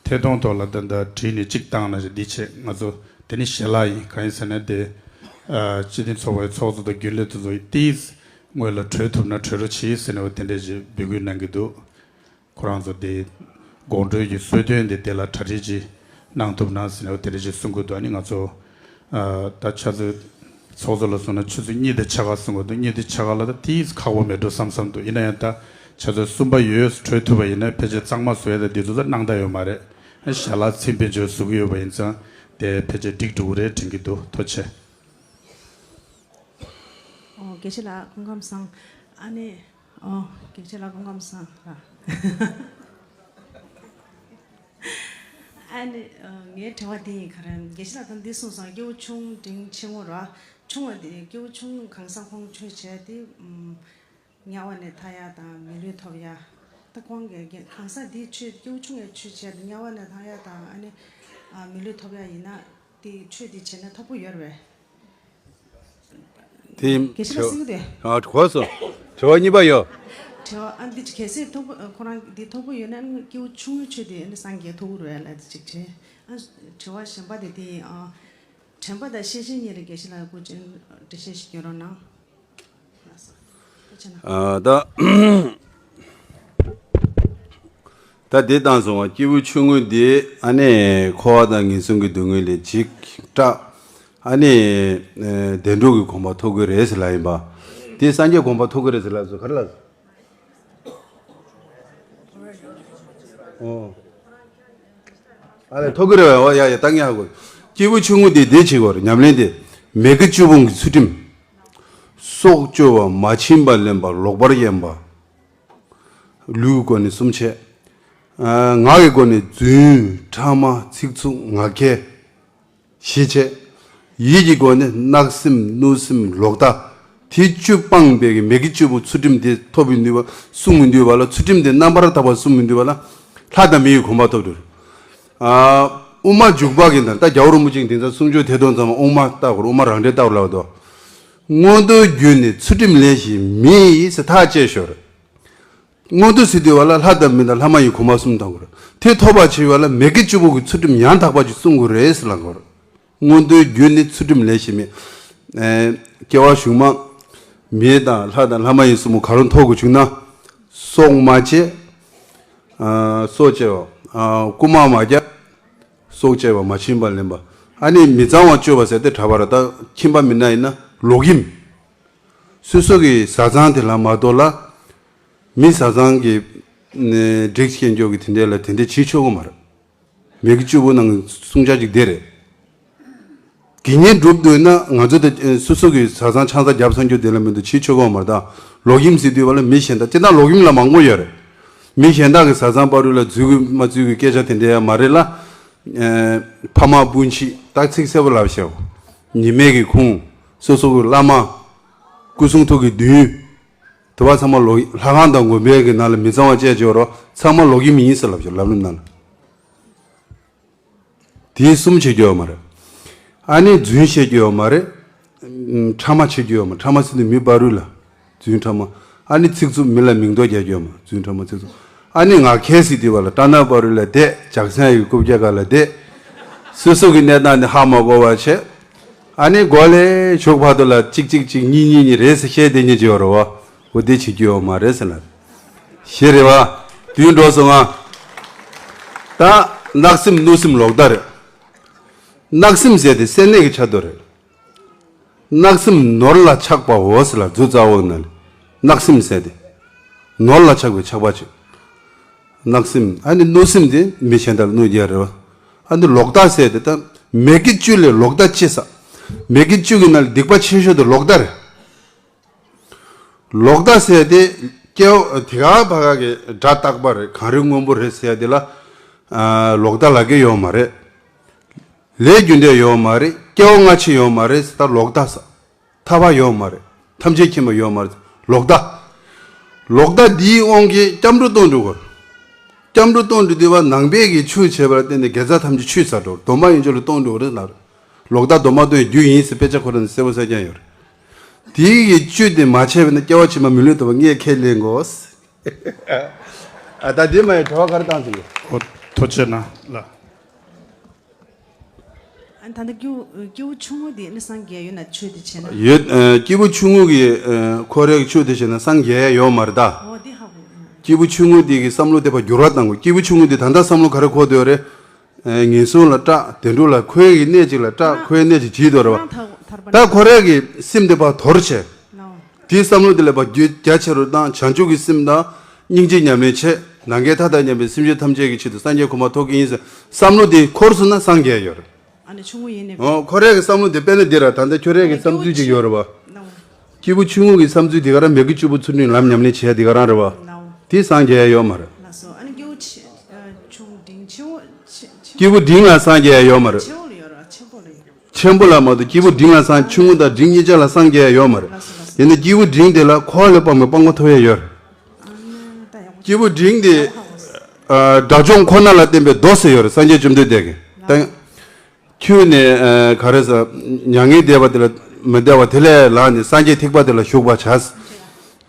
ཐད་གཏོང་ཐོག་ལ་ད་ལྟ་བྲིས་ནས་གཅིག་བཏང་ན་ཞེས་འདི་བྱས། ང་ཚོ་དེ་ནི་ཞལ་ལག་ཡིན། གང་ཡིན་ཟེར་ན་དེ་ཨ་སྤྱི་བདེ་ཚོགས་པའི་ཚོགས་གཙོ་དང་རྒྱུན་ལས་དེ་ཚོ་ཡིས་ཏིས་སྔོན་ལ་གྲོལ་ཐུབ་ན་གྲོལ་རོགས་གྱིས་ཟེར་ནས་འོ་དེ་འདྲས་ཞིག་འབོད་སྐུལ་གནང་གི་འདུག་ཁོ་རང་ཚོ་དེ་དགོང་དྲོའི་གི་གསོལ་སྟོན་དེ་དེ་ལ་གྲ་སྒྲིག་ཅིག་གནང་ཐུབ་ན་ཟེར་ནས་དེ་འདྲ་ཅིག་གསུང་གི་འདུག་ཨ་ནི་ང་ཚོ་ཨ་ད་ཕྱག་མཛོད་ཚོགས་གཙོ་ལ་གསུངས་ན་ཆུ་ཚོད་གཉིས་དང་ཕྱེད་ཀ་གསུང་གི་འདུག་གཉིས་དང་ཕྱེད་ཀ་ལ་ད་ཏིས་ཁག་པོ་མེད་འགྲོ་བསམ་བསམ་འདུག་ཡིན་ན་ཡང་ད་ཕྱག་མཛོད་གསུམ་པ་ཡོལ་གྲོལ་ཐུབ་པ་ཡིན་ན་ཕལ་ཆེར་གཙང་མ་བཟོ་ཡ་ད་དེ་ཚོ་ད་གནང་ད་ཡོད་མ་རེད། ཨ་ཞལ་ལག་ཚིམ་པའི་འཇོག་བཟོ་གི་ཡོད་པ་ཡིན་ཙང་དེ་ཕལ་ཆེར་འགྲིག་འགྲོ་གི་རེད་དྲན་གི་འདུག་ཐུགས་རྗེ་ཆེ། ཨོ་དགེ་བཤེས་ལགས་སྐུ་ཁམས་བཟང་། ཨ་ནི། ཨོ་དགེ་བཤེས་ལགས་སྐུ་ཁམས་བཟང་། ཨ་ནི་ཨ་ངའི་དྲི་བ་དེ་ཡིན། ག་རེ་དགེ་བཤེས་ལགས་ད་འདི་གསུངས་སོང་། སྐྱེ་བོ་ཆུང་འབྲིང་ཆེན་མོ་ར། ཆུང་བ་དེ་སྐྱེ་བོ་ཆུང་གང་ཟག་ཁོང་ཆོས་བྱས་ཏེ་ཨམ་དམྱལ་བ་ནས་ཐར་ཡ་དང་མི་ལུས་ཐོབ་ཡ། ད་ཁོང་གི་གང་ཟག་དེའི་ཆོས་སྐྱེ་བོ་ཆུང་བའི་ཆོས་བྱས་ཏེ་དམྱལ་བ་ནས་ཐར་ཡ་དང་ཨ་ནི་ཨ་མི་ལུས་ཐོབ་ཡ་ཡིན་ན་དེ་ཆོས་དེ་བྱས་ན་ཐབས་པོ་ཡོད་རེད་པས། དེ་དགེ་བཤེས་ལགས་གསུང་གི་འདུག་ཨ་གོ་སོང་། དྲི་བ་གཉིས་པ་ཡོད། དྲི་བ་ཨ་འདི་གལ་སྲིད་ཐོབ་ཁོ་རང་འདི་ཐོབ་གི་ཡོད་ན་སྐྱེ་བོ་ཆུང་ངུའི་ཆོས་དེ་ཨ་ནི་སངས་རྒྱས་ཐོབ་གི་རེད་ལབ་ཅིག་དྲིས། ཨ་དྲི་བ་གཞན་པ་དེ་དེ་ཡིན། ཨ་དྲན་པ་དང་ཤེས་བཞིན་གཉིས་ལ་དགེ་བཤེས་ལགས་སྐུ་མཁྱེན་འགྲེལ་བཤད་ཞིག་སྐྱོན་རོགས་གནང་། ལགས་སོ། ཐུགས་རྗེ་གནང་། ཨ་ད། ད་དེ་བཏང་སོང་བ། སྐྱེས་བུ་ཆུང་ངུ་འདི་ཨ་ནི་འཁོར་བ་དང་ངན་སོང་གི་སྡུག་བསྔལ་ལས་འཇིགས་སྐྲག་ཨ་ནི་བདེ་འགྲོ་གི་གོ་འཕང་ཐོབ་ཀྱི་རེད་ཟེར་ལབ་ཡིན་པ། དེ་སངས་རྒྱས་གོ་འཕང་ཐོབ་ཀྱི་རེད་ཟེར་ལབ་སོང་། ག་རེ་ལབ་སོང་། ཨོ། ཨ་ལས་ཐོབ་ཀྱི་རེད་བ། ཡ་ཡ་ད་ངས་ཧ་གོ། སྐྱེས་བུ་ཆུང་ངུ་འདི་བདེ་བྱེད་དགོས་རེད། ཉམས་ལེན་དེ་མི་དགེ་བཅུ་སྤོང་གི་ཚུལ་ཁྲིམས། སྲོག་གཅོད་པ། མ་བྱིན་པ་ལེན་པ། ལོག་པར་གཡེམ་པ། ལུས་ཀྱི་སྒོ་ནས་སུམ་བྱས། ཨ་ངག་གི་སྒོ་ནས་རྫུན་ཕྲ་མ་ཚིག་རྩུབ་ངག་འཁྱལ་ཞེས་བྱས། ཡིད་ཀྱི་སྒོ་ནས་བརྣབ་སེམས་གནོད་སེམས་ལོག་ལྟ། དེ་བཅུ་སྤངས་པའི་གི་མི་དགེ་བཅུ་པོ་ཚུལ་ཁྲིམས་དེ་ཐོབ་པའི་ནུས་པ་སྲུང་མི་ནུས་པ་ལ། ཚུལ་ཁྲིམས་དེ་རྣམ་པར་དག་པ་སྲུང་མི་ནུས་པ་ལ། ལྷ་དང་མི་ཡི་གོ་འཕང་ཐོབ་འགྲོ། ཨ། དབུ་མ་འཇུག་པ་གི་ནང་ད་རྒྱལ་བ་རིན་པོ་ཆེ་གི་དེང་སང་གསུང་ཆོས་ཐད་གཏོང་ཚང་མ་དབུ་མ་ལྟ་བར་དབུ་མ་རང་འགྲེལ་ལྟ་བར་ལབ་དོ། མངོན་མཐོའི་རྒྱུ་ནི་ཚུལ་ཁྲིམས་ལས་གཞན་མེད་ཟེར་ཐག་བཅད་ཤོར། མངོན་མཐོ་ཟེར་དུས་བ་ལ་ལྷ་དང་མི་དང་ལྷ་མ་ཡིན་གོ་འཕང་གསུམ་དང་དགོས་རེད། དེ་ཐོབ་པར་བྱེད་པ་ལ་མི་དགེ་བཅུ་པོ་གི་ཚུལ་ཁྲིམས་ཡང་དག་པ་ཅིག་བསྲུང་དགོས་རེད་ཟེར་ལབ་དགོས་རེད། མངོན་མཐོའི་རྒྱུ་ནི་ཚུལ་ཁྲིམས་ལས་གཞན་མེད། ཨེ། སྐྱེ་བ་གཞུག་མ་མི་དང་ལྷ་དང་ལྷ་མ་ཡིན་གསུམ་པོ་ག་རུ་ཐོབ་དགོས་བྱུང་ན། སྲོག་མ་བཅད། ཨ། སྲོག་བཅད་པ། ཨ། རྐུན་མ་མ་རྒྱག། སྲོག་བཅད་པ་མ་བྱིན་པ་ལེན་པ། ཨ་ནི་མི་གཙང་བ་སྤྱོད་པ་ཟེར་དེ་གྲྭ་པ་ར་ད་ཁྱིམ་པ་མི་སྣ་ཡིན་ན་ལོག་གཡེམ། སོ་སོ་གི་བཟའ་ཚང་དེ་ལ་མ་གཏོགས་ལ། མི་བཟའ་ཚང་གི་ནས་སྒྲིག་ཤེས་འཇོག་གི་དེ་འདྲས་ལ་དེ་འདྲས་བྱེད་ཆོག་གི་མ་རེད། མི་དགེ་བཅུ་པོ་ནང་གི་བསྲུང་བྱ་ཅིག་དེ་རེད། དགེ་བསྙེན་སྒྲུབ་འདོད་ན་ང་ཚོ་དེ་སོ་སོ་གི་བཟའ་ཚང་ཆང་ས་རྒྱབ་ས་འགྱོ་དེ་ལ་མི་འདུག་བྱེད་ཆོག་གི་མ་རེད་ད། ལོག་གཡེམ་ཟེར་དུས་བ་ལ་མི་གཞན་དག་སྤྱིར་བཏང་ལོག་གཡེམ་ལ་མང་པོ་ཡོད་རེད། མི་གཞན་དག་གི་བཟའ་ཚང་བར་དུ་ལ་འཛུལ་དགོས་མ་འཛུལ་དགོས་སྐད་ཆ་དེ་འདྲས་ཡང་མ་རེད་ལ། ཨེ། ཕ་མ་སྤུན་མཆེད་ད་ཚིག་གསལ་པོ་ལབ་ཤེས། ཉི་མའི་གི་ཁུངས། སོ་སོ་གི་བླ་མ། སྐུ་གསུང་ཐུགས་ཀྱི་མདུན། དུ་བ་ཚང་མ་ལོག་ལྷ་ཁང་དང་དགོན་པའི་གི་ནང་ལ་མི་གཙང་བ་བཅས་བྱས་རོ་ཚང་མ་ལོག་གཡེམ་ཡིན་ཟེར་ལབ་ཤེས་ལམ་རིམ་ནང་ལ། དེའི་གསུམ་བྱེད་རྒྱུ་ཡོད་མ་རེད། ཨ་ནི་རྫུན་བཤད་རྒྱུ་ཡོད་མ་རེད། ཕྲ་མ་བྱེད་རྒྱུ་ཡོད་མ་ཕྲ་མ་ཟེར་དུས་མི་བར་རུ་ལ། རྫུན་ཕྲ་མ། ཨ་ནི་ཚིག་རྩུབ་མི་ལ་མིང་འདོགས་རྒྱག་རྒྱུ་ཡོད་མ་རྫུན་ཕྲ་མ་ཚིག་རྩུབ། ཨ་ནི་ང་ཁས་ཟེར་དུས་བ་ལ་ལྟ་ན་བར་རུ་ལ་བསྡད་ཇག་སན་ཡི་རྐུབ་བཀྱག་ག་ལ་བསྡད། སོ་སོ་གི་གནས་སྟངས་དེ་ཧ་མ་གོ་བ་བྱས། ཨ་ནི་མགོ་ལས་ཞོགས་བར་དུ་ལ་གཅིག་གཅིག་གཅིག་གཉིས་གཉིས་གཉིས་རེད་ཟེར་བཤད་བསྡད་ཉེ་ཅི་ཡོད་རེད་བ། འོ་དེ་བྱེད་རྒྱུ་ཡོད་མ་རེད་ཟེར་ལ། ཞེ་རེད་བ། དུས་འགྲོ་སོང་ང་། ད་བརྣབ་སེམས་གནོད་སེམས་ལོག་ལྟ་རེད། བརྣབ་སེམས་ཟེར་དེ་སེམས་ནད་ཀྱི་ཆ་དོ་རེད། བརྣབ་སེམས་ནོར་ལ་ཆགས་པའོ་ཟེར་ལ་མཛུབ་རྩ་འོག་ན་ལས། བརྣབ་སེམས་ཟེར་དེ། ནོར་ལ་ཆགས་པའི་ཆགས་པ་ཅིག་བརྣབ་སེམས། ཨ་ནི་གནོད་སེམས་དེ་མི་གཞན་དག་ལ་གནོད་རྒྱག་རེད་བ། ཨ་ནི་ལོག་ལྟ་ཟེར་དེ་ད་མི་དགེ་བཅུ་ལས་ལོག་ལྟ་ཆེ་ས། མི་དགེ་བཅུ་གི་ནང་ལས་སྡིག་པ་ཆེ་ཤོས་དེ་ལོག་ལྟ་རེད། ལོག་ལྟ་ཟེར་དེ་སྐྱེ་བོ་དེ་ག་བ་ག་གི་སྒྲ་རྟག་པ་རེད་གངས་རི་སྔོན་པོ་རེད་ཟེར་དེ་ལ། ཨ། ལོག་ལྟ་ལབ་ཀྱི་ཡོད་མ་རེད། ལས་རྒྱུ་འབྲས་ཡོད་མ་རེད། སྐྱེ་བ་སྔ་ཕྱི་ཡོད་མ་རེད་ཟེར་ད་ལོག་ལྟ་ས། ཐར་པ་ཡོད་མ་རེད། ཐམས་ཅད་མཁྱེན་པ་ཡོད་མ་རེད། ལོག་ལྟ། ལོག་ལྟ་འདིའི་དབང་གིས་སྐྱབས་འགྲོ་གཏོང་འགྲོ་དགོས། སྐྱབས་འགྲོ་གཏོང་འགྲོ་དུས་བ་ནང་པའི་གི་ཆོས་བྱས་པ་ལ་བརྟེན་ནས་དགེ་རྩ་ཐམས་ཅད་ཆུད་ཟ་འགྲོ། སྡོམ་པ་ཡན་ཆོད་ལ་གཏོང་འགྲོ་རེད་ལབ། ལོག་ལྟ་སྡོམ་པ་གཏོང་ཡི་རྒྱུ་ཡིན་ཟེར་དཔེ་ཆ་ཁོ་རང་ནས་གསལ་པོ་གསལ་རྐྱང་ཡོད་རེད། དེའི་གི་བཅུད་དེ་མ་ཆད་པ་ན་སྐྱེ་བ་ཕྱི་མ་མི་ལུས་ཐོབ་པ་ངས་ཁས་ལེན་དགོས། ཨ། ད་དེ་མ་ཡི་དྲི་བ་ག་རེ་བཏང་ཟིན་གི། ཨོ། ཐུགས་རྗེ་གནང་ལ། ཨ། ད་ལྟ་སྐྱེ་བོ་སྐྱེ་བོ་ཆུང་ངུ་དེ་ནི་སངས་རྒྱས་ཡོད་ན་ཆོས་དེ་བྱས་ན། ཡོད། ཨ། སྐྱེས་བུ་ཆུང་ངུ་གི། ཨ། ཁོ་རའི་ཆོས་དེ་བྱས་ན་སངས་རྒྱས་ཡོད་མ་རེད་ད། ཨོ་དེ་ཧ་གོ། སྐྱེས་བུ་ཆུང་ངུ་དེ་གི་བསམ་བློ་དེ་ཕར་འགྱུར་བ་བཏང་དགོས། སྐྱེས་བུ་ཆུང་ངུ་དེ་ད་ལྟ་བསམ་བློ་ག་རེ་འཁོར་བསྡད་ཡོད་རེད། ཨ། ངན་སོང་ལ་སྐྲག་དེ་འགྲོ་ལ་ཁོའི་གི་གནས་གཅིག་ལ་སྐྲག་ཁོའི་གནས་གཅིག་བྱེད་འདུག་རེད་བ། ད་ཁོ་རའི་གི་སེམས་དེ་ཕར་དོར་བྱས། དེའི་བསམ་བློ་དེ་ལ་ཕར་རྒྱུད་རྒྱ་ཆེ་རུ་བཏང་བྱང་ཆུབ་ཀྱི་སེམས་དང་། སྙིང་རྗེ་ཉམས་ལེན་བྱས། ནམ་མཁའི་མཐའ་དང་མཉམ་པའི་སེམས་ཅན་ཐམས་ཅད་ཀྱི་ཆེད་དུ་སངས་རྒྱས་གོ་འཕང་ཐོབ་ཀྱི་ཡིན་ཟེར་བསམ་བློ་དེ་འཁོར་སོང་ན་སངས་རྒྱས་ཡོད་རེད། ཨ་ནི་ཆུང་ངུ་ཡིན་ནས། ཨོ། ཁོ་རའི་གི་བསམ་བློ་དེ་དཔེར་ན་འདི་ར་ད་ལྟ་ཁྱོད་རའི་གི་བསམ་ཚུལ་ཅིག་ཡོད་རེད་བ། སྐྱེས་བུ་ཆུང་ངུ་གི་བསམ་ཚུལ་འདི་ག་རང་མི་དགེ་བཅུ་པོ་ཚུལ་ཁྲིམས་ལམ་ཉམས་ལེན་བྱས་འདི་ག་རང་རེད་བ། དེ་སངས་རྒྱས་ཡོད་མ་རེད། ལགས་སོ། ཨ་ནི་སྐྱེས་བུ་ཆེ་ཨ་ཆུང་འབྲིང་ཆེ་བོ་ཆེ་ཆེ་སྐྱེས་བུ་འབྲིང་ལ་སངས་རྒྱས་ཡོད་མ་རེད། ཆེ་བོ་ལ་ཡོད་རེད་བ། ཆེན་པོ་ལ་ཡོད་རེད། ཆེན་པོ་ལ་མ་གཏོགས་སྐྱེས་བུ་འབྲིང་ལ་སངས་ཆུང་ངུ་དང་འབྲིང་གཉིས་ཆ་ལ་སངས་རྒྱས་ཡོད་མ་རེད། ལགས་སོ་ལགས་སོ། ཡིན་ན་སྐྱེས་བུ་འབྲིང་དེ་ལ་འཁོར་བ་ལས་སྤངས་པའི་སྤངས་པ་ཐོབ་ཡས་ཡོད་རེད། ཨ་ནི་ད་ཡག་པོ། སྐྱེས་བུ་འབྲིང་དེ། ཡག་པོ་ཧ་གོ་སོང་། ཨ། དགྲ་བཅོམ་ཁོ་ན་ལ་བརྟེན་པའི་མདོ་ཟེར་ཡོད་རེད་སངས་རྒྱས་བཅོམ་ལྡན་འདས་ཀྱིས། ད་ཁྱོད་ནི། ཨ། ག་རེ་ཟེར། མྱ་ངན་འདས་པ་དེ་ལ་མི་འདའ་བ་དེ་ལས་ལངས་ནས་སངས་རྒྱས་ཐེག་པ་དེ་ལ་ཞུགས་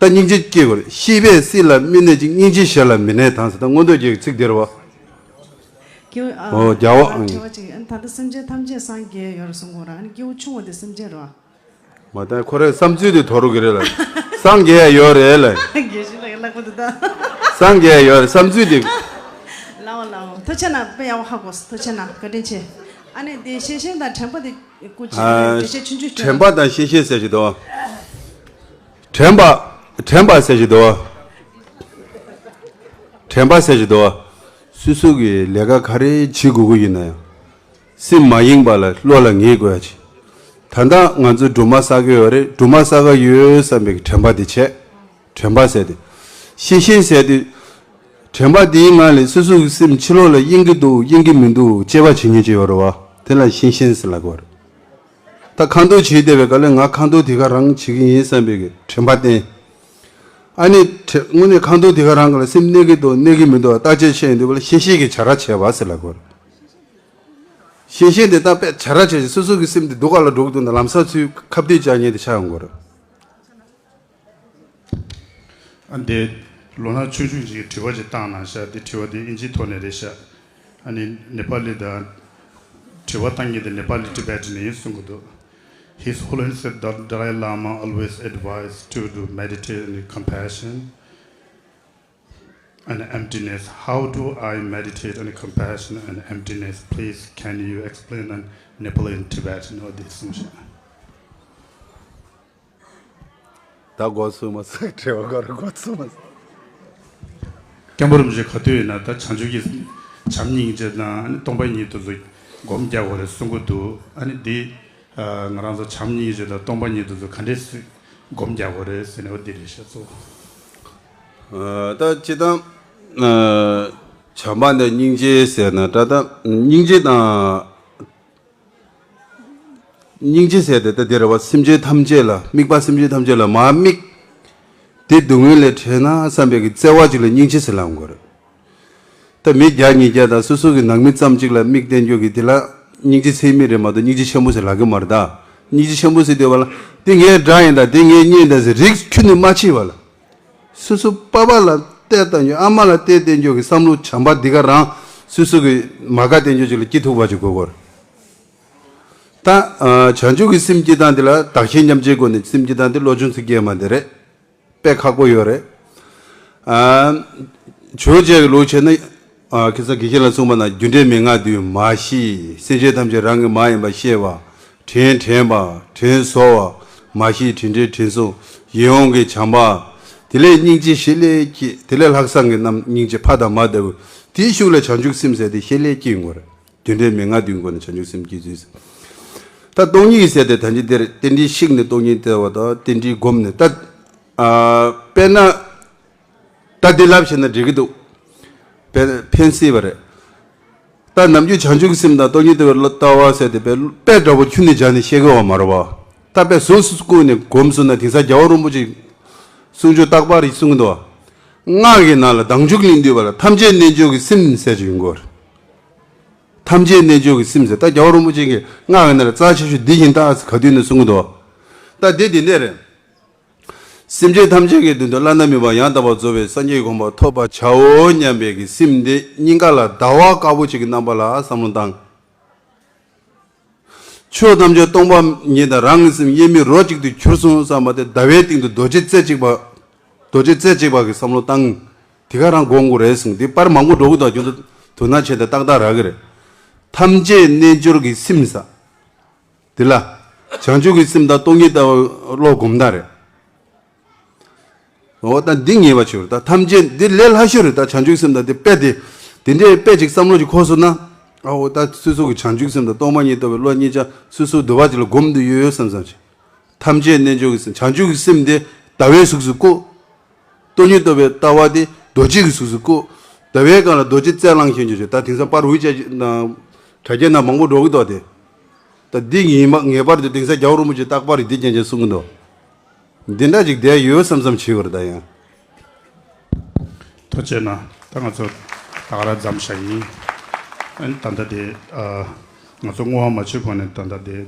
པར་བྱ། ད་སྙིང་རྗེ་སྐྱེ་དགོས་རེད། ཤེས་པས་སྲིད་ལ་དམིགས་ནས་ཅིག་སྙིང་རྗེ་གཞན་ལ་མི་གནས་དང་ཟེར། ད་མངོན་རྟོགས་རྒྱལ་གྱི་ཚིག་དེ་རེད་བ། ཨོ། རྒྱལ་བ། ཨ། དྲི་བ་གཅིག་ཨ་ནི་ད་ལྟ་སེམས་ཅན་ཐམས་ཅད་སངས་རྒྱས་ཡོད་རེད་གསུང་གོ་ར། ཨ་ནི་སྐྱེ་བོ་ཆུང་བ་དེ་སེམས་ཅན་རེད་བ། མ་ད་ཁོ་རའི་བསམ་ཚུལ་དེ་དོར་གི་རེད་ལ། སངས་རྒྱས་ཡོད་རེད་ལ། དགེ་བཤེས་ལགས་ཀྱི་ལག་པ་དེ་ད། སངས་རྒྱས་ཡོད་རེད་བསམ་ཚུལ་དེ། ལའོ་ལའོ། ཐུགས་རྗེ་གནང་། དཔེ་ཡག་པོ་ཧ་གོ་སོང་། ཐུགས་རྗེ་གནང་། བཀའ་དྲིན་ཆེ། ཨ་ནི་དེ་ཤེས་བཞིན་དང་དྲན་པ་དེ་སྐུ་མཁྱེན། ཨ། འགྲེལ་བཤད་ཆུང་ཆུང་ཞུ། དྲན་པ་དང་ཤེས་བཞིན་ཟེར་ཞིག་འདུག། དྲན་པ། དྲན་པ་ཟེར་ཞིག་འདུག། དྲན་པ་ཟེར་ཞིག་འདུག། སོ་སོ་གི་ལས་ཀ་ག་རེ་བྱེད་དགོས་ཀྱི་ཡིན་ན་ཡང་། སེམས་མ་ཡེངས་པ་ལ་བློ་ལ་ངེས་དགོས་ཡ་ཆེ། ད་ལྟ་ང་ཚོ་སྦྲུམ་མ་བསགས་ཀྱི་ཡོད་རེད། སྦྲུམ་མ་བསགས་ཀྱི་ཡོད་བསམ་པའི་དྲན་པ་དེ་བྱས། དྲན་པ་ཟེར་དེ། ཤེས་བཞིན་ཟེར་དེ། དྲན་པ་དེའི་ངང་ལས་སོ་སོ་གི་སེམས་ཕྱི་ལོགས་ལ་གཡེང་གི་འདུག་གཡེང་གི་མི་འདུག་དཔྱད་པ་བྱེད་མཁན་ཅིག་ཡོད་རེད་བ། དེ་ལ་ཤེས་བཞིན་ཟེར་ལབ་དགོས་རེད། ད་ཁ་འདོན་བྱེད་བསྡད་པའི་སྐབས་ལ་ང་ཁ་འདོན་དེ་ག་རང་བྱེད་ཀྱི་ཡིན་བསམ་པའི་གི་དྲན་པ་བསྟེན། ཨ་ནི་དྲན་དངོས་གནས་ཁ་འདོན་དེ་ག་རང་ག་ལ་སེམས་གནས་ཀྱི་འདུག་གནས་ཀྱི་མི་འདུག་བརྟག་དཔྱད་བྱས་ཡོང་དུས་སྐབས་ལ་ཤེས་བཞིན་གྱི་བྱ་ར་བྱས་པ་ཟེར་ལབ་དགོས་རེད། ཤེས་བཞིན་དེ་ད་དཔེ་བྱ་ར་བྱས་ཤིང་སོ་སོ་གི་སེམས་དེ་སྡུག་ག་ལ་འགྲོ་གི་འདུག་ན་ལམ་སང་ཚུར་ཁ་གཏད་བཅག་མཁན་དེ་ཆགས་ཡོང་དགོས་རེད། ཨ་འདི་ལོ་ན་ཆུང་ཆུང་ཅིག་གིས་དྲི་བ་ཅིག་བཏང་གནང་ཤག་འདི་དྲི་བ་འདི་ཨིན་ཇིའི་ཐོག་ནས་རེད་ཤག་ཨ་ནི་ནེ་པ་ལི་དང་དྲི་བ་བཏང་མཁན་དེ་ནེ་པ་ལི་ཊི་བེ་ཊན་ནས་ཡིན་གསུང་གི་འདུག His Holiness the Dalai Lama always advised to do meditate and compassion and emptiness. How do I meditate on compassion and emptiness? Please, can you explain in Nepali and Tibetan or this? ད་འགོ་ཚུགས་མ་ཚུགས་དྲི་བ་ག་རེ་འགོ་ཚུགས་མ་ཚུགས། སྐྱབས་མགོན་རིན་པོ་ཆེ་ག་དུས་ཡིན་ན་ད་བྱང་ཆུབ་ཀྱི་བྱམས་སྙིང་རྗེ་དང་ཨ་ནི་སྟོང་པ་ཉིད་དུ་སྒོམ་རྒྱག་དགོས་རེད་གསུང་གི་འདུག་ཨ་ནི་འདི་ང་རང་ཚོ་བྱམས་སྙིང་རྗེ་དང་སྟོང་པ་ཉིད་དུ་ག་འདྲས་སྒོམ་རྒྱག་དགོས་རེད་ཟེར་ནས་འོ་འདི་རེད་ཤག་གཙོ་བོ། ད་སྤྱིར་བཏང་བྱམས་པ་དང་སྙིང་རྗེ་ཟེར་ན་ད་ལྟ་སྙིང་རྗེ་དང་། སྙིང་རྗེ་ཟེར་དེ་ད་དེ་རེད་བ། སེམས་ཅན་ཐམས་ཅད་ལ་དམིགས་པ་སེམས་ཅན་ཐམས་ཅད་ལ་མར་དམིགས། དེ་སྡུག་བསྔལ་ལས་བྲལ་ན་བསམ་པའི་གི་བརྩེ་བ་ཅིག་ལ་སྙིང་རྗེ་ཟེར་ལབ་དགོས་རེད། ད་མི་བརྒྱ་ཉིས་བརྒྱ་དང་སོ་སོ་གི་ནང་མི་ཙམ་ཅིག་ལ་དམིགས་བསྟན་རྒྱུ་གི་དེ་ལ་སྙིང་རྗེ་ཚད་མེད་རེད་མ་གཏོགས་སྙིང་རྗེ་ཆེན་པོ་ཟེར་ལབ་གི་མ་རེད་ད། སྙིང་རྗེ་ཆེན་པོ་ཟེར་དུས་བ་ལ་དེ་ངའི་དགྲ་ཡིན་ད་དེ་ངའི་གཉེན་ད་ཟེར་རིགས་ཁྱོན་ནས་མ་ཕྱེ་བ་ལ། སོ་སོ་པ་ཕ་ལ་བལྟས་བཏང་རྒྱུ་ཨ་མ་ལ་བལྟས་བསྟན་རྒྱུ་གི་བསམ་བློ་བྱམས་པ་འདི་ག་རང་སོ་སོ་གི་མ་དགའ་བསྟན་རྒྱུ་ཅིག་ལ་སྐྱེ་ཐུབ་པ་ཅིག་དགོས་སྐོར། ད་བྱང་ཆུབ་ཀྱི་སེམས་སྐྱེ་སྟངས་འདི་ལ་བདག་གཞན་མཉམ་བརྗེའི་སྒོ་ནས་སེམས་སྐྱེ་སྟངས་འདི་བློ་སྦྱོང་ཚིག་བརྒྱད་མ་འདི་རེད། དཔེ་ཁག་པོ་ཡོད་རེད། ཇོ་བོ་རྗེ་གི་ལུགས་བྱས་ན། ཁ་སང་དགེ་བཤེས་ལ་གསུངས་པ་ན་རྒྱུ་འབྲས་མན་ངག་བདུན་མ་ཤེས། སེམས་ཅན་ཐམས་ཅད་རང་གི་མ་ཡིན་པ་ཤེས་པ། དྲིན་དྲན་པ། དྲིན་གཟོ་བ། མ་ཤེས་དྲིན་དྲན་དྲིན་གཟོ། ཡིད་འོང་གི་བྱམས་པ། དེ་ལས་སྙིང་རྗེ་ཞི་ལྷག་སྐྱེས། དེ་ལས་ལྷག་བསམ་གྱི་རྣམ་སྙིང་རྗེ་ཕ་དང་མ་ལྟ་བུ། དེའི་ཤུགས་ལ་བྱང་ཆུབ་སེམས་ཟེར་དེ་ཞི་ལྷག་སྐྱེས་ཡོང་གི་རེད། རྒྱུ་འབྲས་མན་ངག་བདུན་སྒོ་ནས་བྱང་ཆུབ་སེམས་སྐྱེ་ཚུལ། ད་སྟོང་ཉིད་ཀྱི་ཟེར་དེ་ད་ཅི་འདིར་རྟེན་འབྲེལ་བཤིག་ནས་སྟོང་ཉིད་བལྟ་བ་དང་རྟེན་འབྲེལ་བསྒོམས་ནས་ད། ཨ། དཔེར་ན། ད་འདི་ལབ་བྱས་ན་འགྲིག་གི་འདུག་ཕན་ཕན་སྲིད་པ་རེད། ད་ནམ་རྒྱུན་བྱང་ཆུབ་ཀྱི་སེམས་དང་སྟོང་ཉིད་བལྟ་བའི་ལྟ་བ་ཟེར་དེ་དཔེ་དཔེ་འདྲ་པོ་ཁྱོན་ནས་སྦྱར་ནས་བཤད་དགོས་པ་མ་རེད་བ། ད་དཔེ་གཟུགས་སུ་བཀུག་ནས་བསྒོམས་སོང་ན་དེང་སང་རྒྱལ་བ་རིན་པོ་ཆེ་གསུང་ཆོས་རྟག་པར་རིགས་གསུང་གི་འདུག་བ། སྔགས་ཀྱི་ནང་ལ་བདག་འཇུག་གླིང་འདུས་པ་ལ་ཐམས་ཅད་རྣལ་འབྱོར་གྱི་སེམས་ཟེར་གྱི་ཡོང་གི་རེད། ཐམས་ཅད་རྣལ་འབྱོར་གྱི་སེམས་ཟེར་ད་རྒྱལ་བ་རིན་པོ་ཆེ་གིས་སྔགས་ཀྱི་ནང་ལ་རྩ་ཆེ་ཤོས་འདི་ཡིན་ད་ག་དུས་ནས་གསུང་གི་འདུག་ད་འདི་འདི་འདྲ་རེད། སེམས་ཅན་ཐམས་ཅད་ཀྱི་དོན་དུ་བླ་ན་མེད་པ་ཡང་དག་པར་རྫོགས་པའི་སངས་རྒྱས་ཀྱི་གོ་འཕང་ཐོབ་པར་བྱའོ་སྙམ་པའི་གི་སེམས་འདི་སྙིང་ག་ལ་ཟླ་བ་དཀར་པོ་ཅིག་གི་རྣམ་པ་ལ་བསམ་བློ་བཏང་། ཆོས་ཐམས་ཅད་སྟོང་པ་ཉིད་དང་རང་གི་སེམས་དབྱེར་མེད་རོ་གཅིག་ཏུ་གྱུར་སོང་བསམ་པ་དེ་ཟླ་བའི་སྟེང་དུ་རྡོ་རྗེ་རྩེ་གཅིག་པ། རྡོ་རྗེ་རྩེ་གཅིག་པ་གི་བསམ་བློ་བཏང་། དེ་ག་རང་དགོངས་དགོས་རེད་གསུངས་དེ་པར་མང་པོ་འགྲོ་གི་འདུག་རྒྱུན་དུ་དོ་སྣང་བྱས་ཏེ་ཏག་ཏག་རག་གི་རེད། ཐམས་ཅད་རྣལ་འབྱོར་གྱི་སེམས་ས། དེ་ལ། བྱང་ཆུབ་ཀྱི་སེམས་དང་སྟོང་ཉིད་ལྟ་བུ་བློ་སྒོམ་ད་རེད། འོ་ད་འདི་ངེས་པ་ཆེ་བར་ད་ཐམས་ཅད་འདི་ལས་སླ་ཤོས་རེད་ད་བྱང་ཆུབ་སེམས་དང་དེ་དཔེ་དེ། དེ་འདྲའི་དཔེ་ཅིག་བསམ་བློ་ཅིག་འཁོར་སོང་ན། ཨའོ་ད་སོ་སོ་གི་བྱང་ཆུབ་སེམས་དང་སྟོང་པ་ཉིད་ལྟ་བུའི་བློ་གཉིས་ཆ་སོ་སོའི་འདུལ་བ་ཅིག་ལ་སྒོམ་དུ་ཡོད་ཡོད་བསམ་བསམ་ཅིག་ཐམས་ཅད་རྣལ་འབྱོར་གྱི་སེམས་བྱང་ཆུབ་ཀྱི་སེམས་དེ་ཟླ་བའི་གཟུགས་སུ་བཀོད། སྟོང་ཉིད་རྟོགས་པའི་ལྟ་བ་དེ་རྡོ་རྗེ་གི་གཟུགས་སུ་བཀོད། ཟླ་བའི་སྒང་ལ་རྡོ་རྗེ་རྩེ་བླངས་ཤིང་བྱོས་ད་དེང་སང་པར་འུ་ཅག་ནང་དྲ་རྒྱའི་ནང་མང་པོ་འགྲོ་གི་འདུག་སྟེ། ད་འདི་ངེས་མ་ངེས་པར་དུ་དེང་སང་རྒྱལ་བ་རིན་པོ་ཆེ་རྟག་པར་རེད་འདི་རྐྱང་རྐྱང་གསུང་གི་འདུག་འདི་འདྲ་ཅིག་བསྡད་ཡོད་བསམ་བསམ་བྱེད་དགོས་རེད་ད་ཡང་། ཐུགས་རྗེ་གནང་། ད་ང་ཚོ་ད་ག་རང་མཚམས་བཞག་ཡིན། ཨ་ནི་ད་ལྟ་དེ་ཨ་ང་ཚོ་བསྔོ་བ་མ་མཆོད་གོང་ནས་ད་ལྟ་དེ་